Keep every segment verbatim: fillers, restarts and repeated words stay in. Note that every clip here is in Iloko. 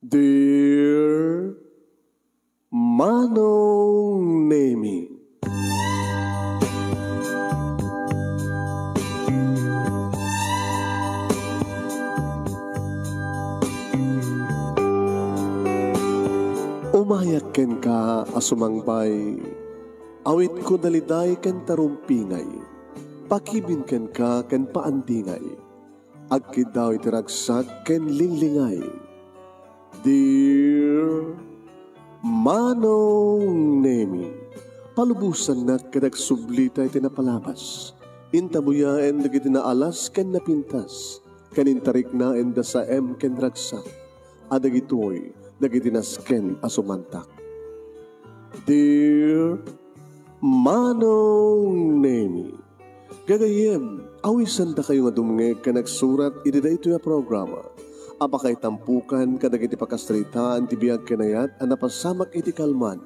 Dear Manong Nemi. Umayak kenka a sumangpay, awitko daliday ken tarumpingay, pakibin kenka ken paandingay. Agkiddaw iti ragsak ken linglingay. Dear Manong Nemi, palubosannak ket agsublita iti napalabas. Intabuyaen dagiti naalas ken napintas, ken intariknaen da saem ken ragsak. A dagitoy dagiti nasken a sumantak. Dear Manong Nemi, gagayyem, awisandakayo nga dumngeg ken agsurat iti daytoy a programa a pakaitampukan kadagiti pakasaritaan ti biag ken ayat a napasamak iti kalman,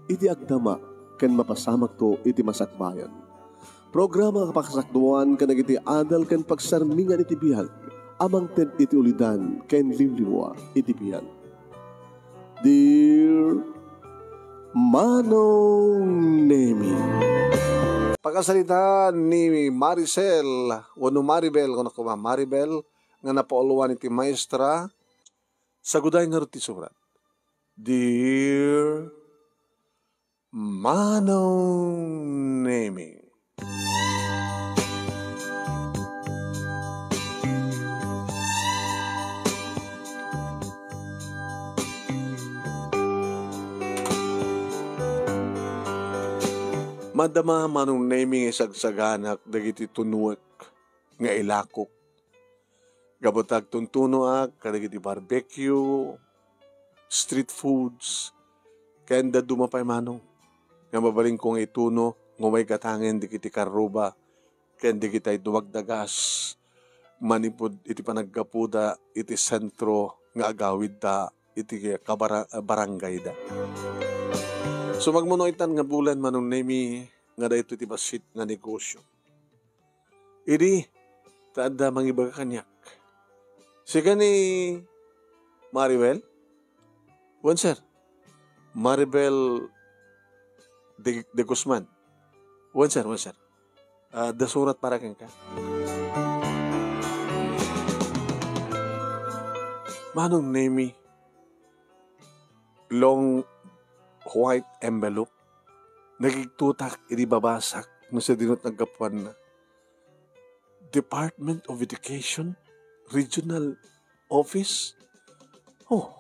iti agdama, ken mapasamakto iti masakbayan. Programa a pakasakduan kadagiti adal ken pagsarmingan iti biag a mangted iti ulidan ken liwliwa iti biag. Dear Manong Nemi. Pakasaritaan ni Maricel, wenno Maribel, kunak koma, Maribel, nga napauluan iti maestra, saguday ngarud ti surat. Dear Manong Nemi. Madama, Manong Nemi, nga isagsaganak dagiti tunuek nga ilakok. Gapu ta agtuntunoak kadagiti barbecue, street foods, ken dadduma pay, Manong, nga mabalinko nga ituno nga umay gatangen dagiti karruba ken dagiti dumagdagas manipud iti panaggapuda iti sentro nga agawidda iti kabara-, barangayda. Sumagmamano itan nga bulan, Manong Nemi, nga daytoy ti bassit nga negosyo. Idi, ta adda mangibaga kaniak. Sika ni Maribel? Wen, sir. Maribel de, de Guzman. Wen, sir, wen, sir. Ah, adda surat para kenka. Manong Nemi, long white envelope. Nagigtutak idi babasak no sadino ti naggapuanna. Department of Education, Regional Office. Oh.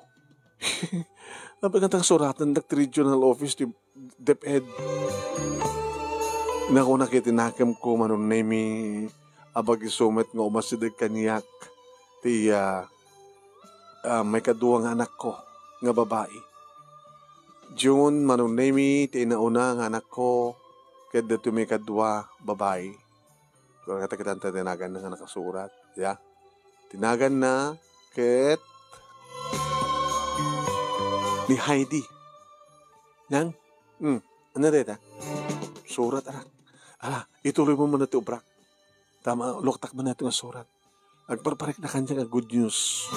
Apay nga ta suratan dak ti Regional Office ti DepEd. Nakunak iti nakemko, Manong Nemi, apag isu met nga umasideg kaniak ti, ah, ah, maikadua nga anakko nga babai. June, Manong Nemi, ti inauna nga anakko, ket daytoy maikadua, babai. Kung kata kita ti naganna nga nakasurat, ya. Ti naganna ket ni Heidi. Nang? Hmm. Ano deta? Surat, anak. Ala, ituloy mo muna ti obrak. Tama, luktak man natin nga surat. Agparparek na kanya nga good news.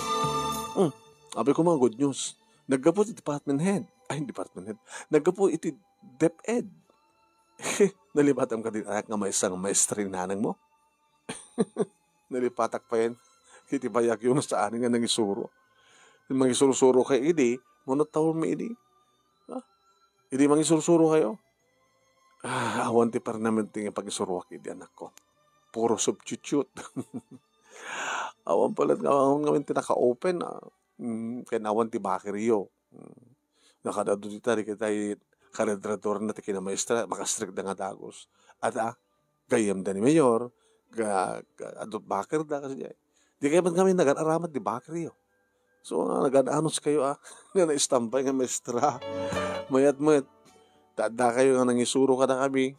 Hmm. Abi ko mga good news. Naggapu ti department head. Ay, department head. Naggapu iti DepEd. Nalipatam ka din, anak, nga maysa nga maestra ni nanang mo? Nalipatak pa yan. Iti bayag yun, saan nga nangisuro. Mangisuro-suro kayo idi, manut taon mi idi. Ha? Idi mangisuro-suro kayo. Ah, awan ti permanente nga pagisuruak idi, anakko. Puro substitute. Awan pala nga, awan nga ti naka-open, ah. Mm, kaya awan ti bakeryo. Mm. Nakadado ti tari kita, karedrador na ti kinamaestra, makastrek da nga dagus. At, ah, gayyem da ni Mayor, ga, ga, adut baker da, kasi, di kayo man kami nagan-aramat di bakeryo. So, ah, nagan-anos kayo, ah, nga naistambay nga maestra. Mayat met, ta adda kayo nga nangisuro kada kami.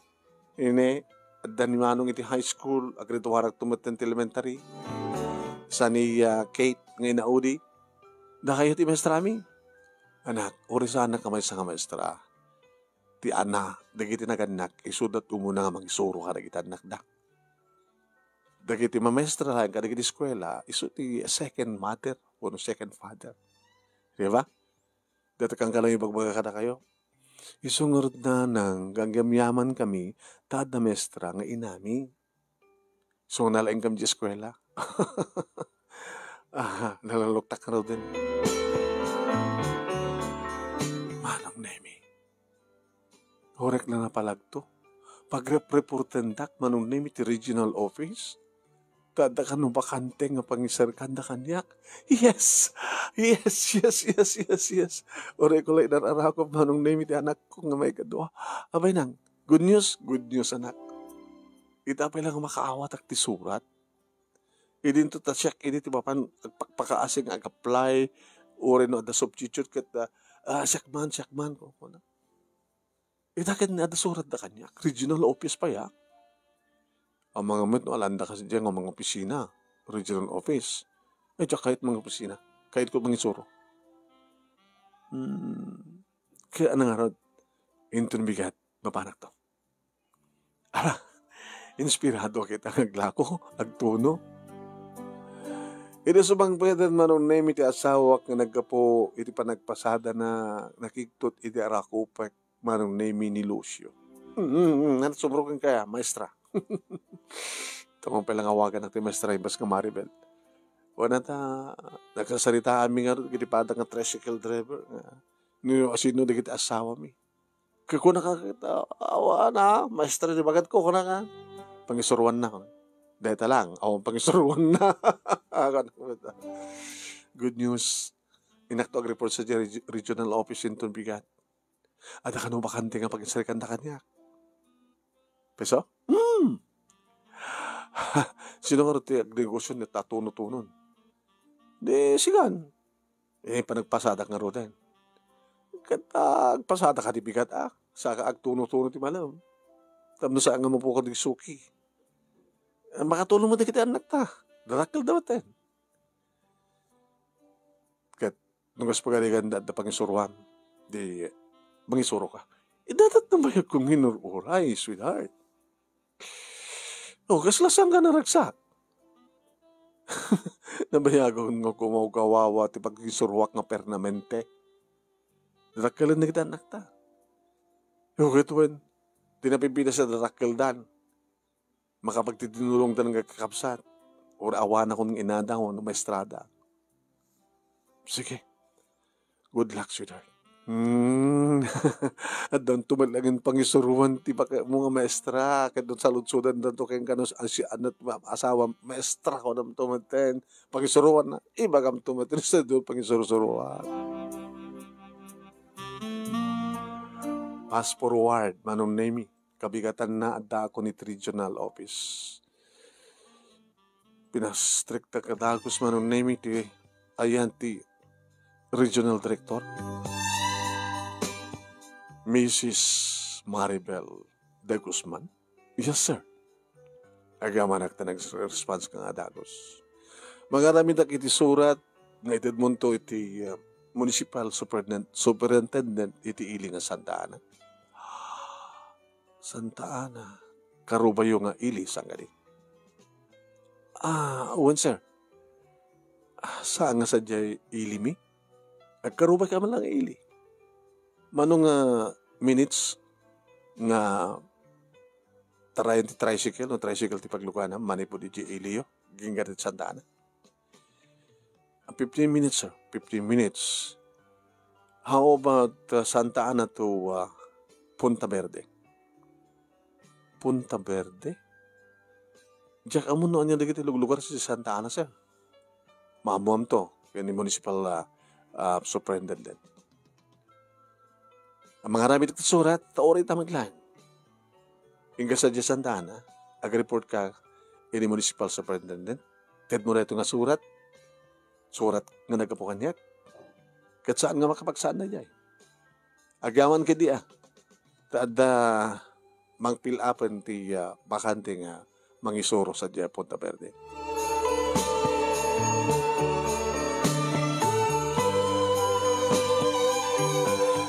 Ini, adda ni Manong iti high school, agriduarak tumetten ti elementary. Sa ni, ah, Kate nga inaudi, dakayo ti maestrami. Anak, uri saan nga maysa nga maestra. Ti ana, dagiti nagannak, isudat umuna nga mangisuro kadagiti annakda. Dagiti mamaestra laeng kadagiti eskuela, isu ti second mother, wenno second father. Di ba? Dayta kankana ibagbaga kadakayo. Isu ngarud, nanang, agyamyaman kami, ta adda maestra nga inami. So, nalaing kami di eskwela. Ah, nalaluktak ngaruden. Manong Nemi. Horek la napalagto. Pagrep-reportendak, Manong Nemi, ti regional office. Ta adda kano bakante nga pangisarikanda kaniak. Yes! Yes, yes, yes, yes, yes. Uray ko la inar-arakop, Manong Nemi, ti anakko nga maikadua. Abay nang, good news, good news, anak. Ita pay la nga makaawatak ti surat. Idinto ta siak idi ti mapan agpakpakaasi nga ag-apply, uray no adda substitute ket, ah, ah, siak man, siak man, kunkuna. Ita ket ni adda suratda kaniak, regional office pay, ah. Amangan met no alanda kasi diay nga mangopisina, regional office. Ay, diak kayat mangopisina. Kayatko mangisuro. Hmm. Kaya ano nga rod, inton bigat, mapanakto. Ala, inspirado kita nga aglako, agtuno. Idi subang pwede, Manong Nemi, ti asawak nga naggapu iti panagpasada na nakigtot iti arakupek, Manong Nemi, ni Lucio. Mm, mm, mm, ano, sumruken kaya, maestra? Tamang pala nga awagan ti maestra, ibas nga Maribel. Wana ta, nagkasaritaan mi nga iti pada nga tricycle driver. Nga, no, asino dagiti asawa mi. Kaya kuna ka, kita, awa na, maestra di bagat ko, kuna ka. Pangisuruan na, kuna. Deta lang, awan pangisuruan na. Kuna, kuna. Good news. Inakto ag-report sa reg-, regional office inton bigat. Adda kano bakante nga pangisarikanda kaniak. Peso? Hmm. Sino nga ti agnegosyo ni tatuno-tunon? Di, sigan. Eh, panagpasadak nga ruden. Ket, ah, agpasada ka di bigat, ah. Saka agtuno-tuno ti malem. Tapno saan nga mapukaw di suki. Eh, makatulong mo di kiti anak ta. Darakkel da baten. Ket, no kas pagarigan da, da pangisuruan, di mangisuro ka. Idadat na mayag kong hinur-uray, sweetheart. O, kasla saan ka naragsak? Nabayagon nga kumawkawawa ti pagisuruak nga permanente. Darakkelan na kita anak ta. Ugat wen, di napipita sa darakkeldan. Makapagtitinulongdan nga kakabsat. Or awana kung inada wenno maestrada. Sige. Good luck, sweetheart. Hmm. Addanto met laeng pangisuruan ti paka-, mo nga maestra, ket no saludsodanto ken kano si, ano, ma-, asawa, maestra, kunamto met ten, pangisuruan na, ibagamto met ten, sa do pangisurusuruan. Fast forward, Manong Nemi, kabigatanna addaakon iti regional office. Pinastrikta kadagus, Manong Nemi, ti ayan ti regional director, Missus Maribel de Guzman. Yes, sir. Agamanak ta nag-response ka nga dagus. Mangaramidak iti surat nga itedmonto iti, uh, municipal superintendent, superintendent iti ili nga Santa Ana. Santa Ana, karubayo nga ili, sangani? Ah, wen, sir. Ah, saan nga sadiay ili mi? Agkarubay ka man lang ili. Mano nga minutes nga tarayan ti tricycle, no, tricycle ti paglukana, manipud iti iliyo, agingga ti Santa Ana? Fifteen minutes, sir. Fifteen minutes. How about, uh, Santa Ana to, uh, Punta Verde? Punta Verde? Diak ammo no ania dagiti luglugar sa Santa Ana, sir. Maammoamto, ken ni municipal, uh, uh, superintendent. Mangaramid iti surat, ta uray ta maglaeng. Inggana sadiay Santa Ana, ag-report ka iti municipal superintendent. Tedmo daytoy nga surat. Surat nga naggapu kaniak. Ket saan nga makapagsaan daydiay. Agyaman ketdi, ah. Ta adda mangpil-apen ti, ah, bakante nga mangisuro sadiay Punta Verde.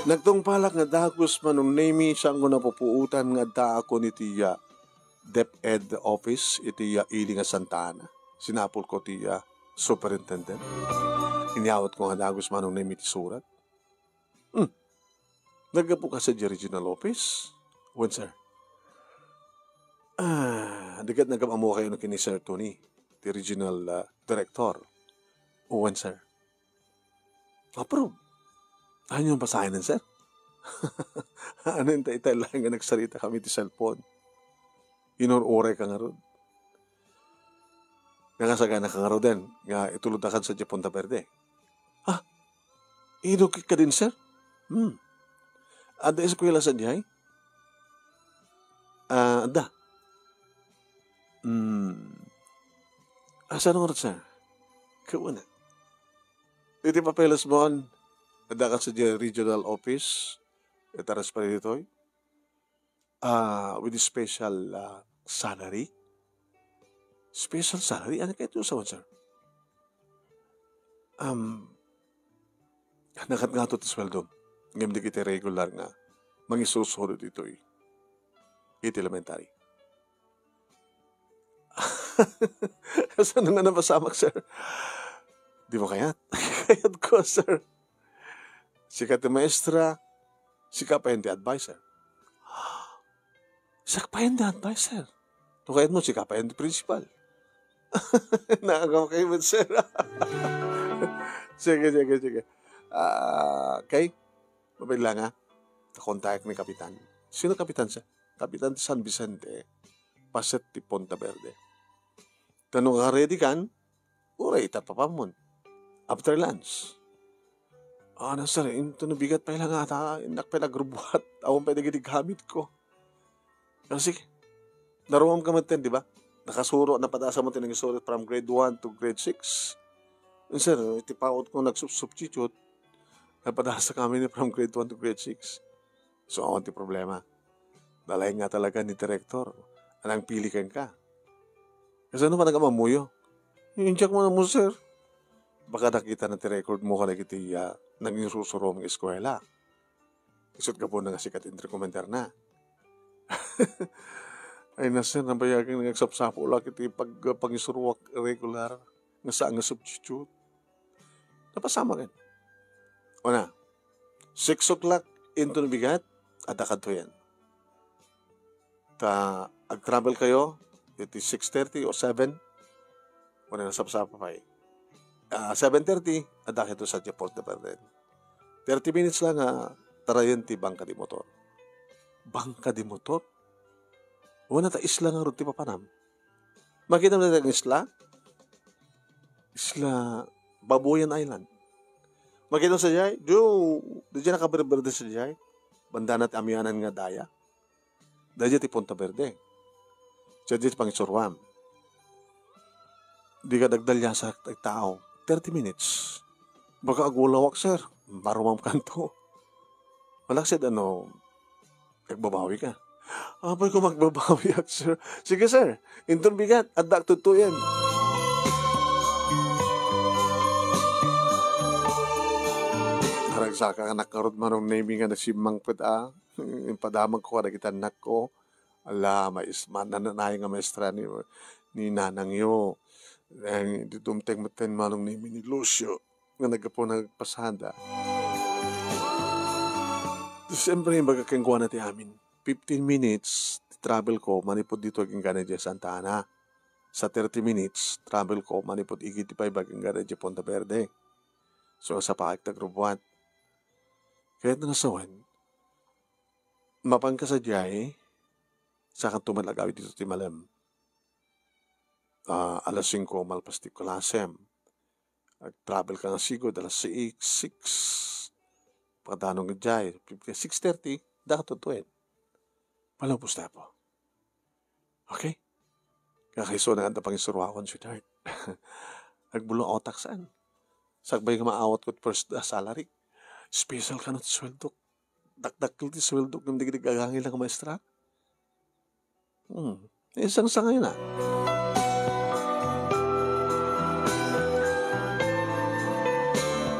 Nagtungpalak nga dagus, Manong Nemi, saan ko napupuotan nga addaakon iti, ah, DepEd office iti, ah, ili nga Santa Ana. Sinapulko ti, ah, superintendent. Inyawatko nga dagus, Manong Nemi, ti surat. Hmm. Naggapu ka sa di regional office? Wen, sir. Ah, di ket nagam-ammo kayo ken ni Sir Tony, ti regional, ah, director. Wen, sir. Approve. Ania basaen, sir? Ania, inta, ita laeng nga nagsarita kami ti cellphone. Inur-uray ka ngarud. Nga nasagana ka ngaruden nga itulod ka sa Ponte Verde. Ah, idukit ka din, sir? Hmm. Adda eskwela sadiay? Ah, adda. Hmm. Asa ngarud, sir? Kauna. Iti papeles mo, adda ka sa regional office, itaras pa ditoy. Ah, with special, ah, salary? Special salary? Ano kayo ito sa, sir? Um, nakat nga ito ti sweldo. Ngem di kita regular nga mangisusurod itoy iti elementary. Saan nga napasamak, sir? Di mo kayat? Kayat ko, sir. Sika ti maestra, sika pa ti adviser. Sika pa ti adviser. No kayat mo, sika pa ti principal. Nakakaw kayo, sir. Sige, sige, sige. Ah, okay. Mabail lang, ha? Nakontak ni Kapitan. Sino Kapitan, sir? Kapitan ti San Vicente, paset ti Ponte Verde. Ta no ready kan, uray ita papamon. After lunch. Ano, sir, into no bigat pay lang ata, innak pay nagrubuat, awan pay dagiti gamit ko. Kasi, naruam ka metten, di ba? Nakasuro, napadasa mo ti nangisuro from grade one to grade six. Sir, iti paut ko nagsubstitute, napadasa kami ni from grade one to grade six. So, awan ti problema. Nalaing nga talaga ni direktor. Anang pili kenka? Kasano ka nagamamuyo? Injak mo na mo, sir. Baka nakita na ti record mo kadagiti, ah, naging susurom nga eskwela. Isut gapu na nga sikat ti recommender na. Ay na, sir, nabayagan nga agsapsapulak iti pag-, pangisuruak regular nga saan nga substitute. Napasamagen. Una, six o'clock into bigat, adda kadto yan. Ta agtravel kayo iti six thirty o seven, wala nasapsapa pay. Ah, seven thirty, adda kayo sa Ponte Verde. Thirty minutes lang nga tarayen ti bangka di motor. Bangka di motor? Wala ta isla nga rod ti papanam. Makita mo na isla? Isla Babuyan Island. Makita mo sa jay? Do, di jay nakaberberde sa jay. Banda na ti amianan nga daya. Daydiay ti Ponte Verde. Daydiay ti pangisuruam. Di ka dagdaliasak ti tao. Thirty minutes. Baka agulawak, sir. Marumam kanto. Malaksid, ano, agbabawi ka. Apay ko magbabawi ak, sir. Sige, sir. Inton bigat, adda ak tuttuyen. Aragsaka anak karod manong Nemi nga nasimmang pet a. Impadamag ko kadagiti annakko. Ala, mais-, ma-, nananayo nga maestra ni, ni nanangyo. Ang didumteng metten manong ni, ni Lucio nga naggapu nagpasada. Siyempre, imbaga kenkuana ti amin. Fifteen minutes ti travel ko manipud dito agingga na di Santa Ana. Sa thirty minutes, travel ko manipud igid ti baybay agingga na di Ponte Verde. So, sa paik tagrubuat. Kaya nga sawen, mapan ka sadiay, saka tuman agawid dito ti malem. Ah, alas singko, malpas ti klasem. Ag-travel ka nga sigud, alas six, six. Pagdanong jay, six thirty, dakato tuyen. Palubos tayo po. Okay? Kakaiso na nga pangisuruakon, sweetheart. Agbulo otak saan? Sagbay nga maawat ko first, ah, salary. Special ka na ti sweldo. Dakdakkel ti sweldo, ngem di ka agangil nga maestra. Hmm. Isang sangay na.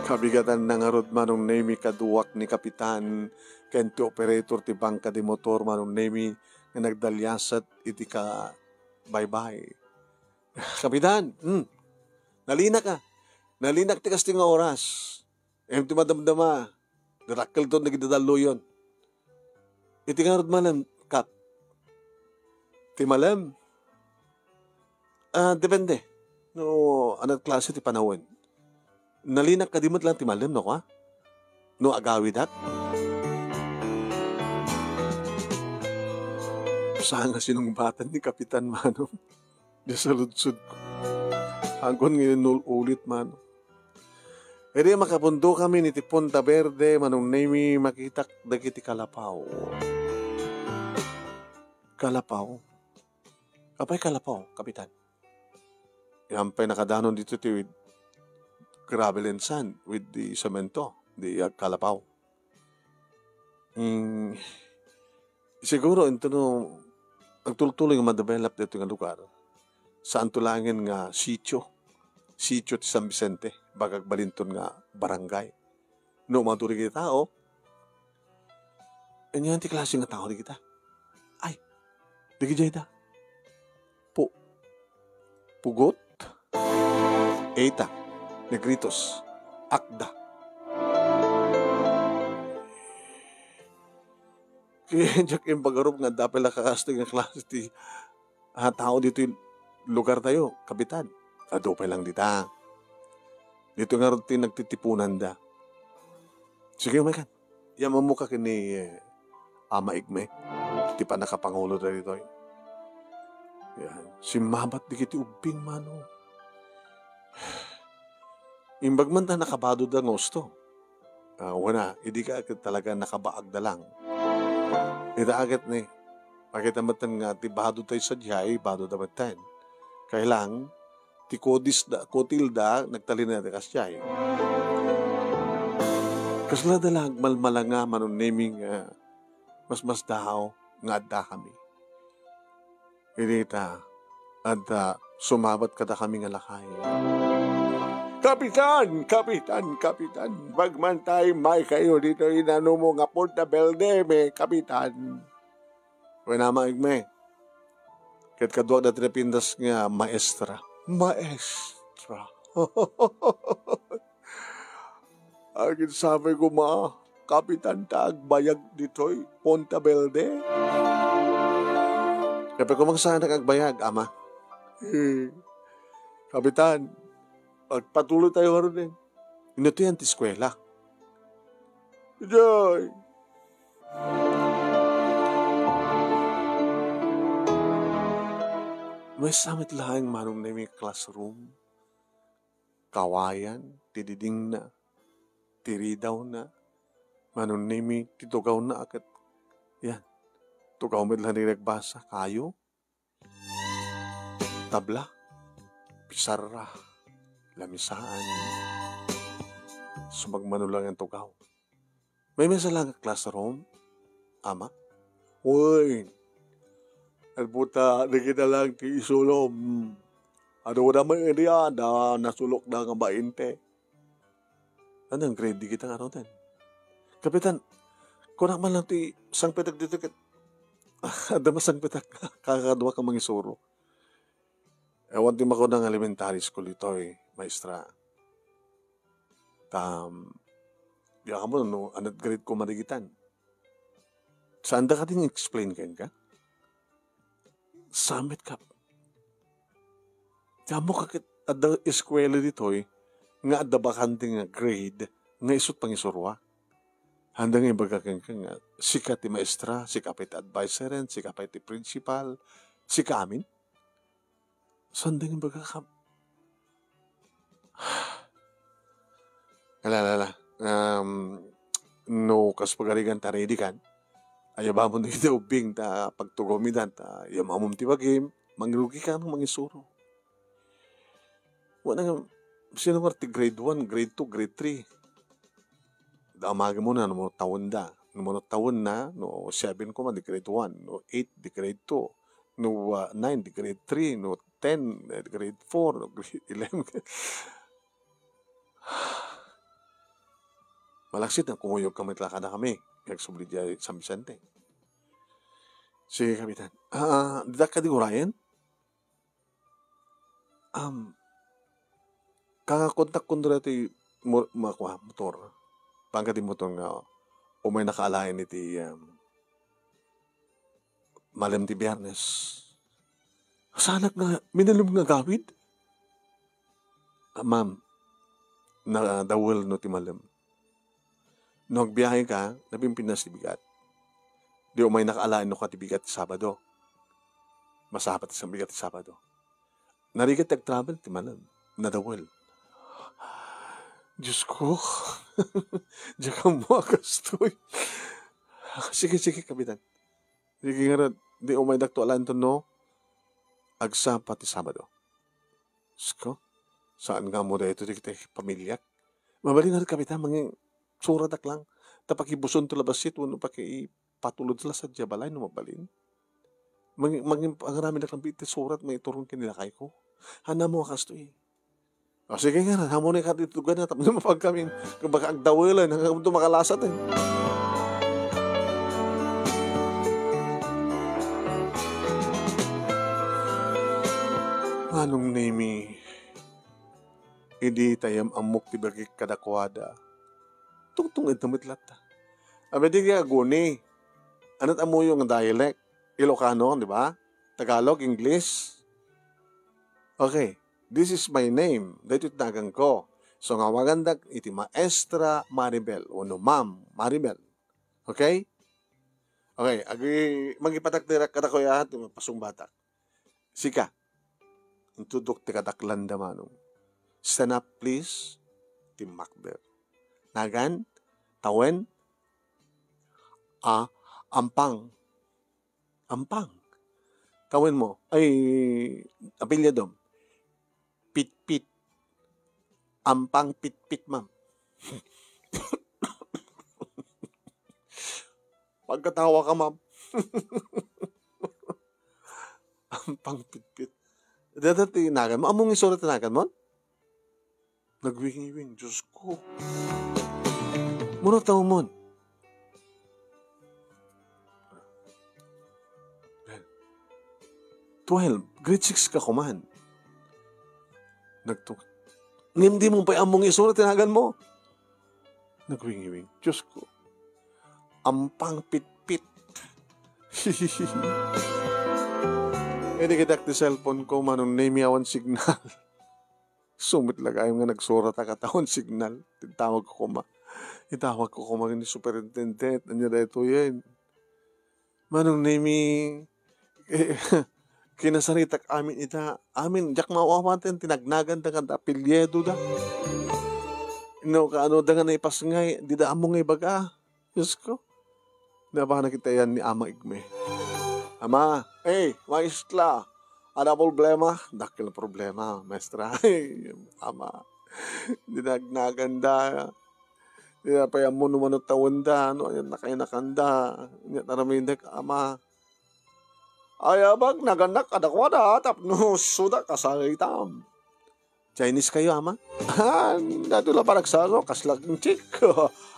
Kabigatan na ngarud manong Nemi kaduak ni Kapitan, ken ti operator ti bangka di motor manong Nemi, nga nagdaliasat iti ka baybay. Kapitan, hmm, nalina ka. Nalinak ti kastoy nga oras. Ngem ti madamdama, nadakkelton dagiti dalluyon. Iti ngarud malem, Kap? Ti malem? Ah, depende. No, anat klase ti panawen. Nalinak kadi met lang ti malem, no, kwa? No agawidak? Saan nga sinungbatan ni Kapitan Manong? Diay saludsodko. Agon nga inul-ulit, Manong. Idi makapundokami iti Ponta Verde, Manong Nemi, makitak dagiti kalapaw. Kalapaw? Apay kalapaw, Kapitan? Yan pay nakadanon dito ti with gravel and sand, with the cemento, the, uh, kalapaw. Mm, siguro, into no, agtultuloy nga ma-develop dito nga lugar. Saanto laengen nga sitio. Sitio ti San Vicente, baga agbalinton nga barangay. No, umadu dagiti tao, ania ti klase nga tao dagita? Ay, dagiti jayda. Pu-, pugot? Eta, Negritos, Akda. Kaya diak impagarup nga adda pay la kakastoy nga klase ti, ah, tao ditoy lugar tayo, Kapitan. Adu pay lang dita. Dito nga ti nagtitipunanda. Sige, umaykan. Yamanmo ka ken ni, eh, Ama Igme, ti pannakapangulo daytoy. Yan. Simmabat dagiti ubbing, Manong. Imbag man ta nakabadoda nga usto. Ah, wen a, idi ka ket talaga nakabaagda lang. Ita ket ni, makita metten nga ti badoda sadiay, badoda metten. Kailang, ti kodisda, kotilda, nagtalina ti kasdiay. Kasla da la agmalmalanga, Manong Nemi, nga masmasdaaw nga addakami. Idi ta, adda sumabat kadakami nga lakay. "Kapitan! Kapitan! Kapitan! Bagmantay, maykayo ditoy inanumo nga Ponta Verde, me, Kapitan." Wen a, Ama Igme. Ket kaduak dati napintas nga maestra. Maestra. Akin sapay koma, Kapitan, ta agbayag ditoy Ponta Verde? Apay koma nga saanak agbayag, Ama? Eh, Kapitan, agpatuloy tayo ngaruden. Inno ti yan ti eskuela? Idiay. Maysa met laeng, Manong Nemi, classroom. Kawayan ti didingna, ti ridawna, Manong Nemi, ti tugawna a ket, yan, tugaw met laeng ti nagbasa, kayo, tabla, pisarra, lamisaan, sumagmamano laeng nga tugaw. Maymaysa laeng a classroom, Ama? Wen, adda dagita laeng ti isurom. Adu da met idi a, da nasulokda nga bainte. Ania nga grade dagita ngaruden? Kapitan, kunak man lang ti sangpetek ditoy ket adda masangpetak kakaduak a mangisuro. Awan ti makuna nga elementary school ditoy, maestra. Ta, um, di ka mo no, anat grade ko madigitan. Saan da ka din explain kenka? Saan met, Kap? Ti ammok ket adda eskuela ditoy nga adda bakante nga grade nga isut' pangisuroak. Haanda nga ibaga kenka nga sika ti maestra, sika pay ti adviseren, sika pay ti principal, sika amin. Saan da nga ibaga, Kap? Ala, ala, ala. Um, no, kas pagarigan ta ready kan, ayabamon dagiti ubbing ta pagtugawmi dan ta yamamom ti bagim, mangrugika no mangisuro. Wala nga, sino nga ti grade one, grade two, grade three? Damagmo na no mano tawen da. No mano tawen na, no seven ko man, di grade one, no eight, di grade two, no, ah, nine, di grade three, no ten, eh, di grade four, no grade eleven. Malaksid nga kumuyog kami, lakada kami, nga agsubli diay San Vicente. Sige, Kapitan. Ah, dita ka di gurayen? Um, Kakakontak kuno daytoy mo-, ma-, kua, motor. Pangkadi motor nga umay nakaalaen iti, um, malem ti Biyernes. Saannak nga minalem nga agawid? Ah, ma'am, nadawel no ti malem. No agbiahe ka, napimpinas ti bigat. Di umay nakaalaen no ka ti bigat ti Sabado. Masapa ti bigat ti Sabado. Narigat ti agtravel ti malem. Nadawel. Diyos ko. Diak ammo a kastoy. Sige, sige, Kapitan. Sige ngarud, di umaydakto alaenton no agsapa ti Sabado. Diyos ko, saan nga ammo daytoy dagiti pamiliak? Mabalin ngarud, Kapitan, mangin-, suratak lang. Ta pakibuson to la bassit wenno pakipatulod la sadiay balay no mabalin. Mangin-, mangin-, pangaramidak lang iti surat, maiturong ken ni lakayko. Haanna ammo a kastoy. O, sige nga, hamoy ka dito, gana, tapno mapagkamin. Kumbaga, agdawelen, hanggang ito makalasat, eh. Manong Nemi, idi tayam ammok ti bagik kadakuada. Tungtunged na met latta. Abi, di nga aguni. Anat ammoyo nga dialect? Ilocano, di ba? Tagalog, English? Okay. This is my name. Daytoy ti naganko. So, nga awagandak iti Maestra Maribel, wenno Ma'am Maribel. Okay? Okay, agi-, mangipatakderak kadakuya, ti mapasungbatak. Sika, intudok ti kadaklanda, Manong. Stand up, please. Timmakder. Nagan, tawen, a, ampang. Ampang. Tawen mo. Ay, apelyidom. Pitpit. Ampang Pitpit, ma'am. Pagkatawa ka, ma'am. Ampang Pitpit. Dada ti nagan mo. Ammong isura ti nagan mo? Nagwingiwing, Diyos ko. Mura tawon. Twelve, grade six ka kuman. Nagtuk-, ngem di mo pay ammong isura ti nagan mo. Nagwingiwing, Diyos ko. Ampang Pitpit. Idi kitak ti cellphone ko, Manong Nemi, awan signal. Sumit lagayam nga nagsuratak a tawen signal. Itawag ko koma. Itawag ko koma ni superintendent. Ania daytoyen? Manong Nemi, eh, kinasaritak amin ita. Amin, diak maawaten ti nagnaganda ken apelyidoda. No, kaano da nga naipasngay, dida ammo nga ibaga. Diyos ko. Napanak itayan ni Ama Igme. Ama, eh, maestra, ada problema? Dakkel problema, maestra. Ama, dida nagnaganda. Dida pay ammo no mano tawenda, no ania nakainakanda. Ania aramidek, Ama. Ay, abak, nagannak kadakuada, tapno suda kasaritam. Chinese kayo, Ama? Ah, daytoy la panagsasaw, kasla chick.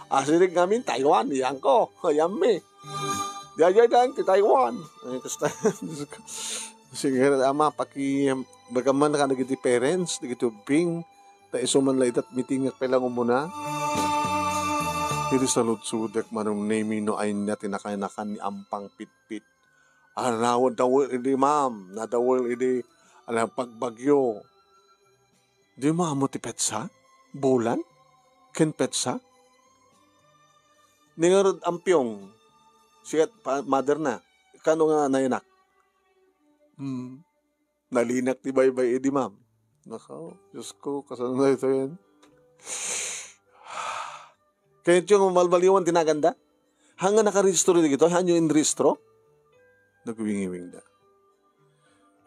Asideg ngamin, Taiwan, yan ko, yan mi. Diay lang ti Taiwan. Ay, kasta, Diyos ko. Sige, Ama, paki-, bagaman ka dagiti parents, dagiti ubbing, ta isu man la ita meeting nga pay lang umuna. Iti saludsodek, Manong Nemi, no ania ti nakainakan ni Ampang Pitpit. Ah, nadawel idi, ma'am. Nadawel idi, ah, pagbagyo. Di mo ammo ti petsa? Bulan? Ken petsa? Ni ngarud Ampiong, sikat pa, mother na. Kano nga nayanak? Hmm. Nalinak ti baybay idi, ma'am. Nakaw, Diyos ko, kasano na ito yan? Kayatyo nga malbaliwan ti naganda? Haan nga nakarehistro dagitoy? Haanyo inrehistro? Nagwingiwingda.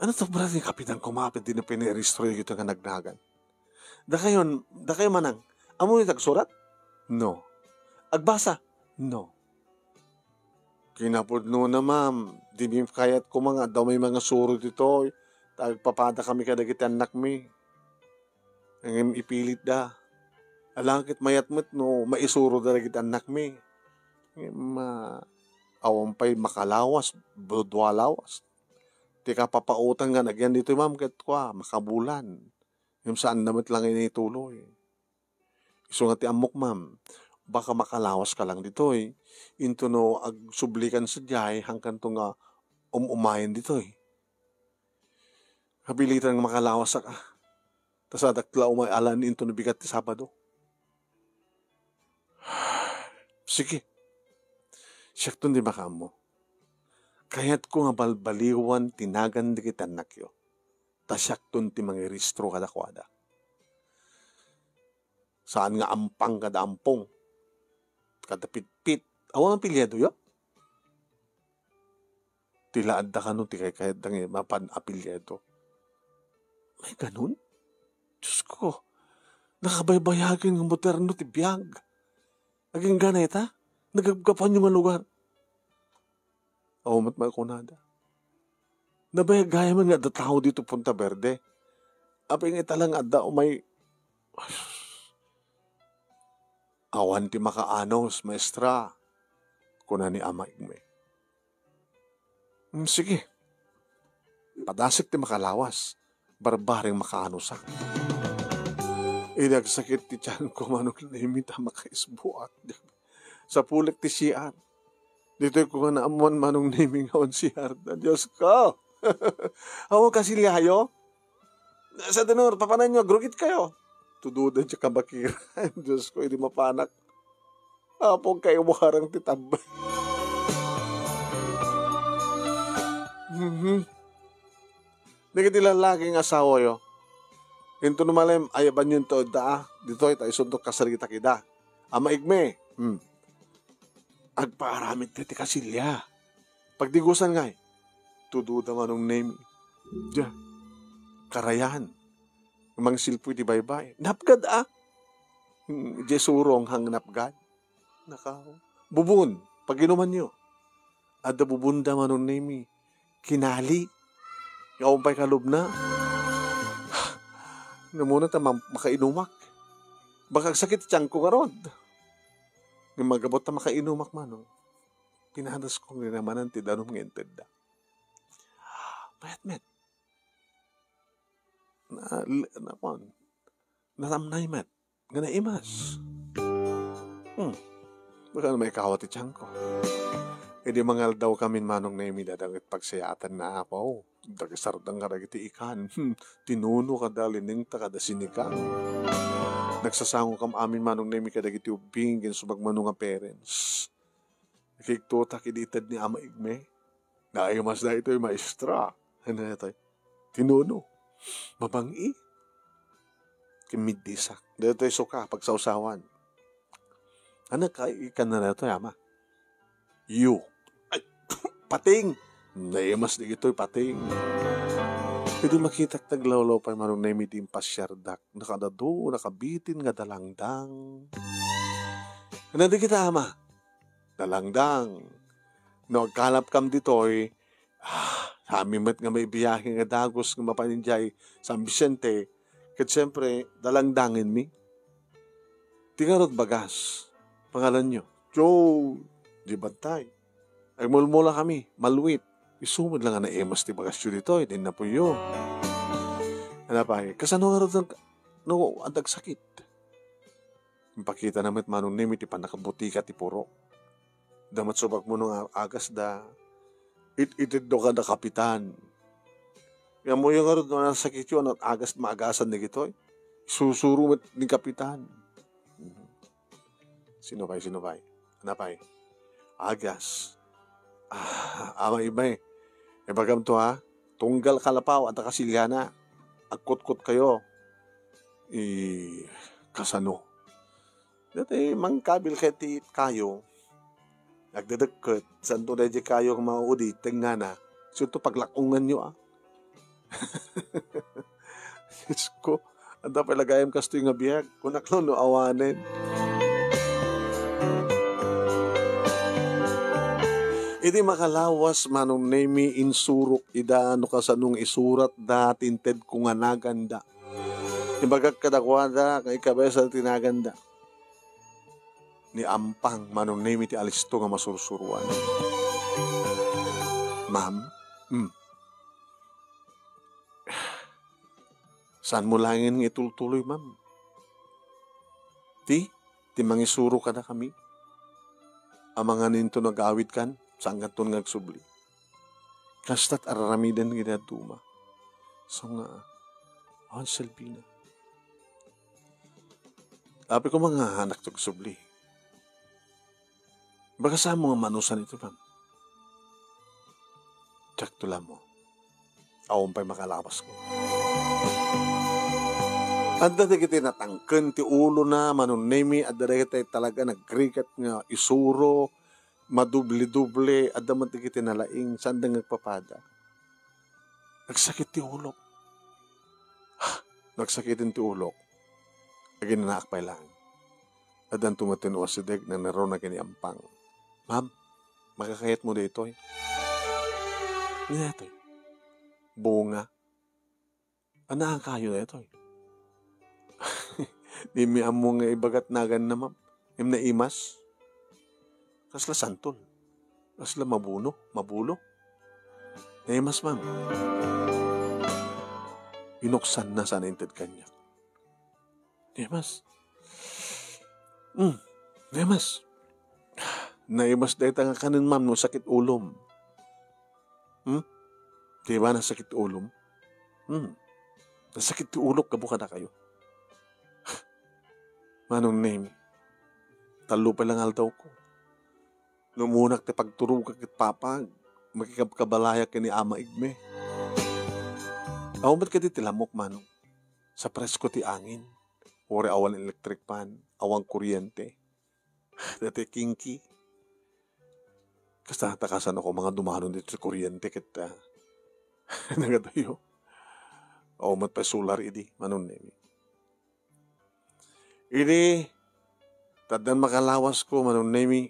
Ano to, brad, ni Kapitan, kumapit din na pinirehistro dagitoy nga nagnagan? Dakayon, dakayo manang, ammo ni tagsurat? No. Agbasa? No. Kinapudnona, ma'am, di mi kayat koma nga adda may mangasuro ditoy, ta agpapada kami kadagiti annakmi. Ngem ipilitda. Alangan ket mayat met no maisuroda dagiti annakmi. Ngem, ah, awan pay makalawas, dua lawas. Ti kapapautang nga nagyan ditoy, ma'am, ket kua, makabulan. Ngem saanna met la nga inituloy. Isu nga ti ammok, ma'am, baka makalawaska lang ditoy. Into no agsublikan sadiay, hangkanto nga um-umayen ditoy. Kapilitan nga makalawasak, a. Ta sadak la umay alan into no bigat ti Sabado. Sige. Siakton ti makaammo. Kayatko nga balbaliwan ti nagan dagiti annakyo. Ta siakton ti mangiregistro kadakuada. Saan nga Ampang kada Ampong. Kada Pitpit. Awan apelyidoyo? Ti la adda kano ti kaykayatda nga mapan apelyido. May ganun? Diyos ko, nakabaybayagen nga moderno ti biag. Agingga ita, nagapgapanyo nga lugar. Awan met makunada. Nabayag gayam nga adda tao dito Punta Verde. Apay nga ita lang adda umay, awan ti makaanos, maestra, kuna ni Ama Igme. "Mm, sige. Padasek ti makalawas. Barbareng makaanosak." Idi agsakit ti tiyanko, Manong Nemi, ta makaisbuak. Sapulek ti C R. Ditoy ko nga naammuan, Manong Nemi, nga awan C R. Diyos ko! Awan kasiliayo? Sa dinor, papananyo, agrugit kayo. Tududan ti kabakiran. Diyos ko, idi mapanak. Apo, kaiwarang ti tambay. Mhm. Dagiti lallaki nga asawayo. Into no malem, ayabanyo into adda, a. Ditoy, ta isunto kasaritak ida. Ama Igme. Hmm. Agpaaramid ti kasilia. Pagdigusan ngay. Tududa, Manong Nemi. Dia. Karayan. Mangsilpo iti baybay. Napgad, a. Hmm, di surong hang napgad. Nakaw. Bubon, paginumanyo. Adda bubonda, Manong Nemi. Kinali. Nga umpay kalubna. Namuna ta ma-, makainumak. Baka agsakit ti tiyanko ngarud. Nga magabot ta makainumak, Manong. Pinadasko nga namanan ti danum nga intedda. Mayat met. Na, na, kuan, natamnay met nga naimas. Hmm. Baka na maikawa ti tiyanko. Idi mangaldaw kami, Manong Nemi, dadanget pagsayaatan na apaw. Dagisarda nga dagiti ikan. Hmm. Tinuno kada linengta kada sinikan. Nagsasango kam amin, Manong Nemi, kadagiti ubbing, ken subagmano nga parents. Nakigtotak idi ited ni Ama Igme. Naimas daytoy, maestra. Ano daytoy? Tinuno. Mabang-i. Kimiddisak. Daytoy suka, pagsawsawan. Ano ka, ikan na daytoy, ama? Yu. Ay, pating! Naimas dagitoy, pating. Idi makitak, naglawlaw pay Manong Nemi ti impasiardak. Nakadado, nakabitin nga dalangdang. Ano di kita, ama? Dalangdang. No agkalapkam ditoy, ah, sami met nga maibiyahe nga dagus nga mapan idiay San Vicente, ket siempre, dalangdangenmi. Ti ngarud bagas, pangalanyo? Joe, di bantay. Agmulmula kami, malwit. Isu met la nga naimas ti bagasyo ditoy, di napuyo. Ano pay, kasano ngarud no, no, adda agsakit? Impakitana met Manong Nemi ti pannakabutika ti puro. Damat subagmano nga agasda, it-iteddo kada kapitan. Ammoyo ngarud no nasakityo, ano agas maagasan dagitoy? Susuro met ni kapitan. Sino pay, sino pay? Ano pay? Agas. Ah, Ama Igme, ibagam to, ha? Tunggal kalapaw, adda kasiliana. Agkutkot kayo. I, kasano? Dati mangkabil kayo ti kayo. Agdedekket, santo daydi kayo nga maudi, tengngana. Santo paglakunganyo, a. Diyos ko, adda pay la gayam kastoy nga biag. Kunak no awanen. Idi makalawas, Manong Nemi, insurok ida no kasano nga isuratda ti intedko nga naganda. Ibagak kadakuada nga ikabesa ti naganda. Ni Ampang, Manong Nemi, ti alisto nga masursuruan. Ma'am? Hmm. Saanmo laengen nga itultuloy, ma'am. Ti, ti mangisuro kadakami. Amangan inton agawidkan, saankanton nga agsubli. Kasta't ar-aramiden iti dadduma. So nga, awan silbina. Apay koma nga anak ti agsubli. Bagasam nga manusan iti, ma'am. Diak to la ammo. Awan pay makalawasko. Adda dagiti natangken ti ulona, Manong Nemi, adda dagiti talaga nagrigat nga isuro, madoble-doble, adda met dagiti nalaing, saanda nga agpapada. Nagsakit ti ulok. Nagsakiten ti ulok. Aginanaak pay laeng. Addanto met ti umasideg, nanaruna ken ni Ampang. "Ma'am, makakayatmo daytoy?" "Ania daytoy?" "Bunga." "Ania kayo daytoy?" "Dimi ammo nga ibagat naganna, ma'am. Ngem naimas. Kasla santol. Kasla mabuno, mabulo. Naimas, ma'am." Inuksanna sana inted kaniak. "Naimas." "Hmm, naimas." "Naimas dayta nga kanen, ma'am, no sakit ulom." "Hmm? Di ba nasakit ulom?" "Hmm. Nasakit ti ulok gapu kadakayo." Manong Nemi, tallo pay lang aldawko. Numunak ti pagturogak ket papa, makikabkabalayak ken ni Ama Igme. Awan met kadi ti lamok, Manong. Sa presko ti angin. Uray awan electric fan, awan kuryente. Dati kingki. Kasta ta kasanako nga dumanon ditoy kuryente ket, ah, nagadayo. Awan met pay solar idi, Manong Nemi. Idi, taddan makalawasko, Manong Nemi.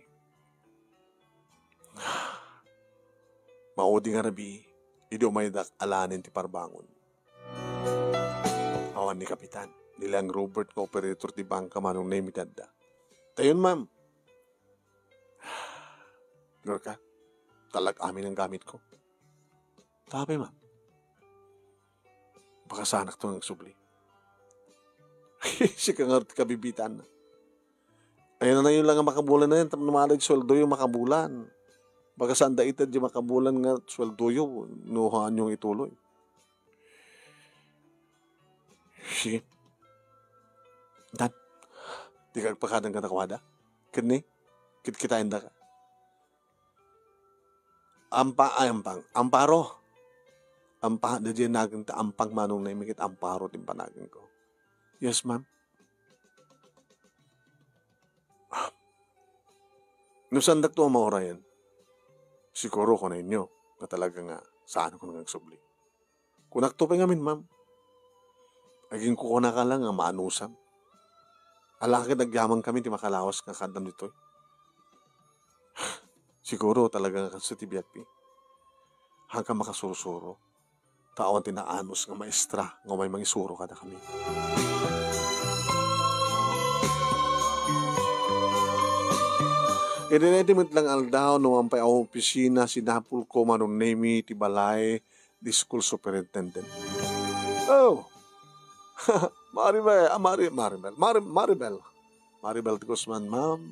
Maudi nga rabii, idi umaydak alanen ti parbangon. Awan ni Kapitan, ni Leang Robert nga operator ti bangka, Manong Nemi, ti adda. "Tayon, ma'am." "Lorca, talag amin ang gamitko." "Tapay, ma'am?" "Baka saanakto nga agsubli." "Sika nga ti kabibitan. Ay, nanayon lang nga makabulan na yan, tapno malay sueldoyo makabulan. Baka saan da ited di makabulan nga sueldoyo, no haanyo nga ituloy." Sige. Dan, di ka agpakadang kadakuada? Ket ni, kitkitaendaka. Ampa-, ay, Ampang. Amparo. Ampa-, daydiay nagen ta Ampang, Manong Nemi, ket Amparo ti panagenko. Yes, ma'am. No saandakto a maurayan, siguro kunanyo nga talaga nga saanko nga agsubli. Kunakto pay ngamin, ma'am. Aginkukunaka lang nga maanusam. Ala ket agyamankami ti makalawas nga kaaddam ditoy. Siguro talaga nga kasto ti biagmi. Haanka makasursuro. Ta awan ti naanus nga maestra nga umay mangisuro kadakami. Iti daytoy met lang aldaw, no awan pay a opisina, sinapulko, Manong Nemi, ti balay, the school superintendent. Oh! Maribel, ah, Mari-, Maribel, Mari-, Maribel. Maribel ti Guzman, ma'am.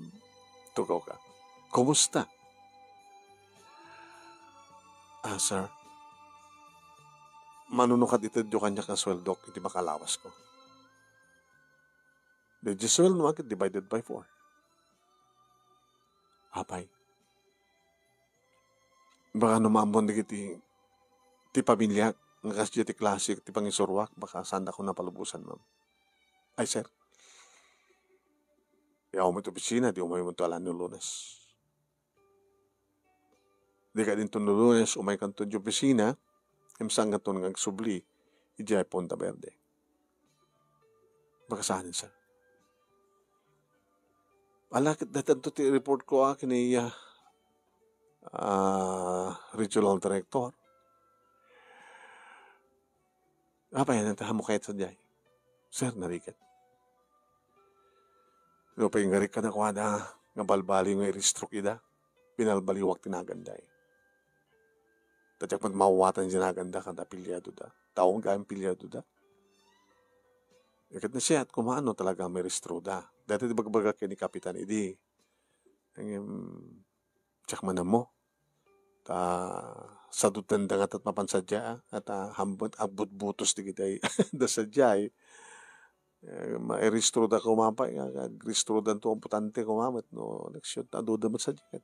Tugawka. Kumusta? Ah, sir. Mano no kad-itedyo kaniak nga sueldok iti makalawasko. Daydiay sueldo ket divided by four. Apay. Baka no maammon dagiti ti pamiliak nga kasdiay ti klase ti pangisuroak, baka saandakon a palubosan, ma'am. Ay, sir. Yaw met opisina, di umayonto alan no Lunes. Di kadi inton no Lunes, umaykanto iti opisina, ngem saankanto nga agsubli idiay Punta Verde. Baka saanen, sir. Ala, ket dayta ti report ko, ah, ken ni, ah, ah, regional director. Apay, ania ti ammok kayat sadiay? Sir, narigat. Nupay ingarik kadakuada nga balbaliw nga i-restroke ida, binalbaliwak ti naganday. Ta diak met maawatan ti naganda kada apelyiadoda. Tao nga apelyiadoda. Ket nasayaat koma no talaga mairistro da. Dayta ti ibagbaga ken ni Kapitan idi. Ngem, diak man ammo. Ta sadutenda nga tat mapan sadiay, a, ta hambet agbutbutos dagiti adda sadiay. Eh, mairistro da koma pay, nga, nga agristro da to, importante koma met no eleksyon, ta adu da met sadiay.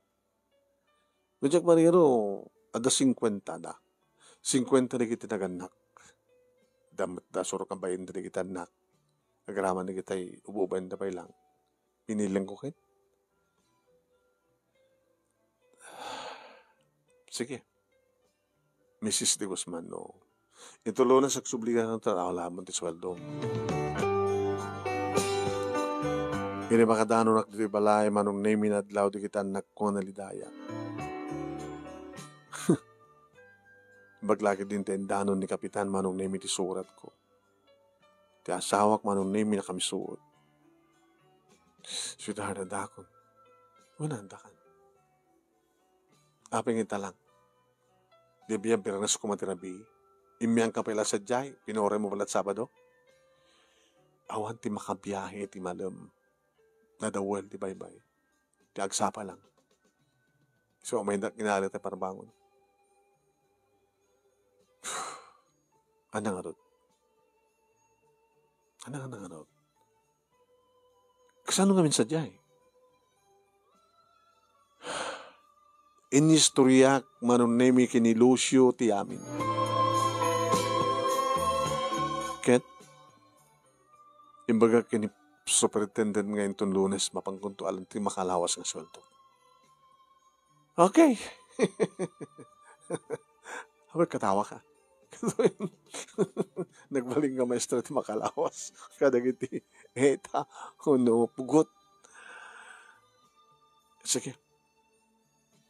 No diak mariro, adda singkuenta da. Singkuenta dagiti nagannak. Adda met da surok a bain dagiti annak. Agraman dagiti ububaen da pay lang. Pinilenko ket. Sige. Misis de Guzman, no. Ito Lunes, agsubli ka ta, aw, laban ti sueldo. Idi makadanonak ditoy balay, Manong Nemi, nadlaw dagiti annakko nga nalidaya. Baglaki din ti indanon ni Kapitan Manong Nemi ti suratko. Ti asawak Manong Nemi nakamisuot. Sweetheart, adakon. Wen, andakan. Apay nga ita lang. Di biya Biyernes koma ti rabii. Immiangka pay la sadiay, pinuray mo pay la Sabado. Awan ti makabiahe iti malem. Nadawel ti baybay. Ti agsapa lang. So, may da-, kinala ti parbangon. Ania ngarud? Ania, ania ngarud? Kasano ngamin sadiay? Inistoriak Manong Nemi ken ni Lucio ti amin. Ket, imbagak ken ni superintendent nga inton Lunes, mapankonto alan ti makalawas nga sueldo. Okay. Abe, katawa ka. Nagbalin nga maestra ti makalawas kadagiti eta wenno pugot. Sige.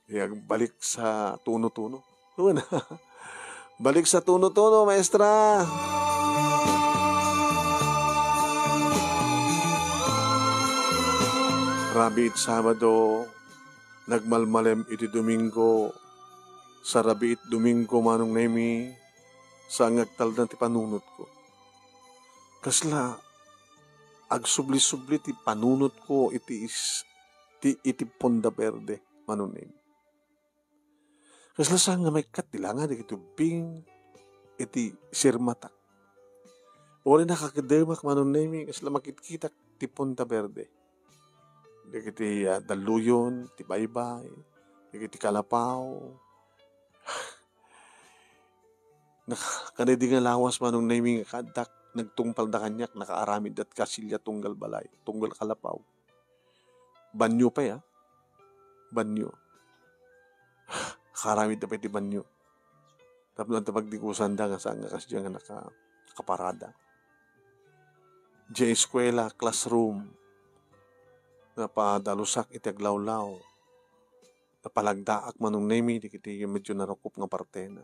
Agbalik sa tuno-tuno. Wen, balik sa tuno-tuno, maestra. Rabiit Sabado, nagmalmalem iti Domingo, sa rabiit Domingo, Manong Nemi, saan nga agtalna ti panunotko. Kasla agsubli-subli ti panunotko iti is-, ti, iti Ponda Verde, Manong Nemi. Kasla saan nga maikkat ti langa dagiti ubbing iti sirmatak. Uray nakakedemak, Manong Nemi, kasla makitkitak ti Ponda Verde. Dagiti, ah, dalluyon, ti baybay, dagiti kalapaw. Nak-, kadaydi nga lawas, Manong Nemi, nga kaaddak, nagtungpalda kaniak, nakaaramidda ti kasilya tunggal balay, tunggal kalapaw. Banyo pay, ah. Banyo. Nakaaramidda pay ti banyo. Tapno adda pagdikusanda nga saan nga kasdiay nga naka-, nakaparada. Diay eskuela, classroom, napadalusak iti aglawlaw. Napalagdaak, Manong Nemi, dagiti medyo narukop nga partena.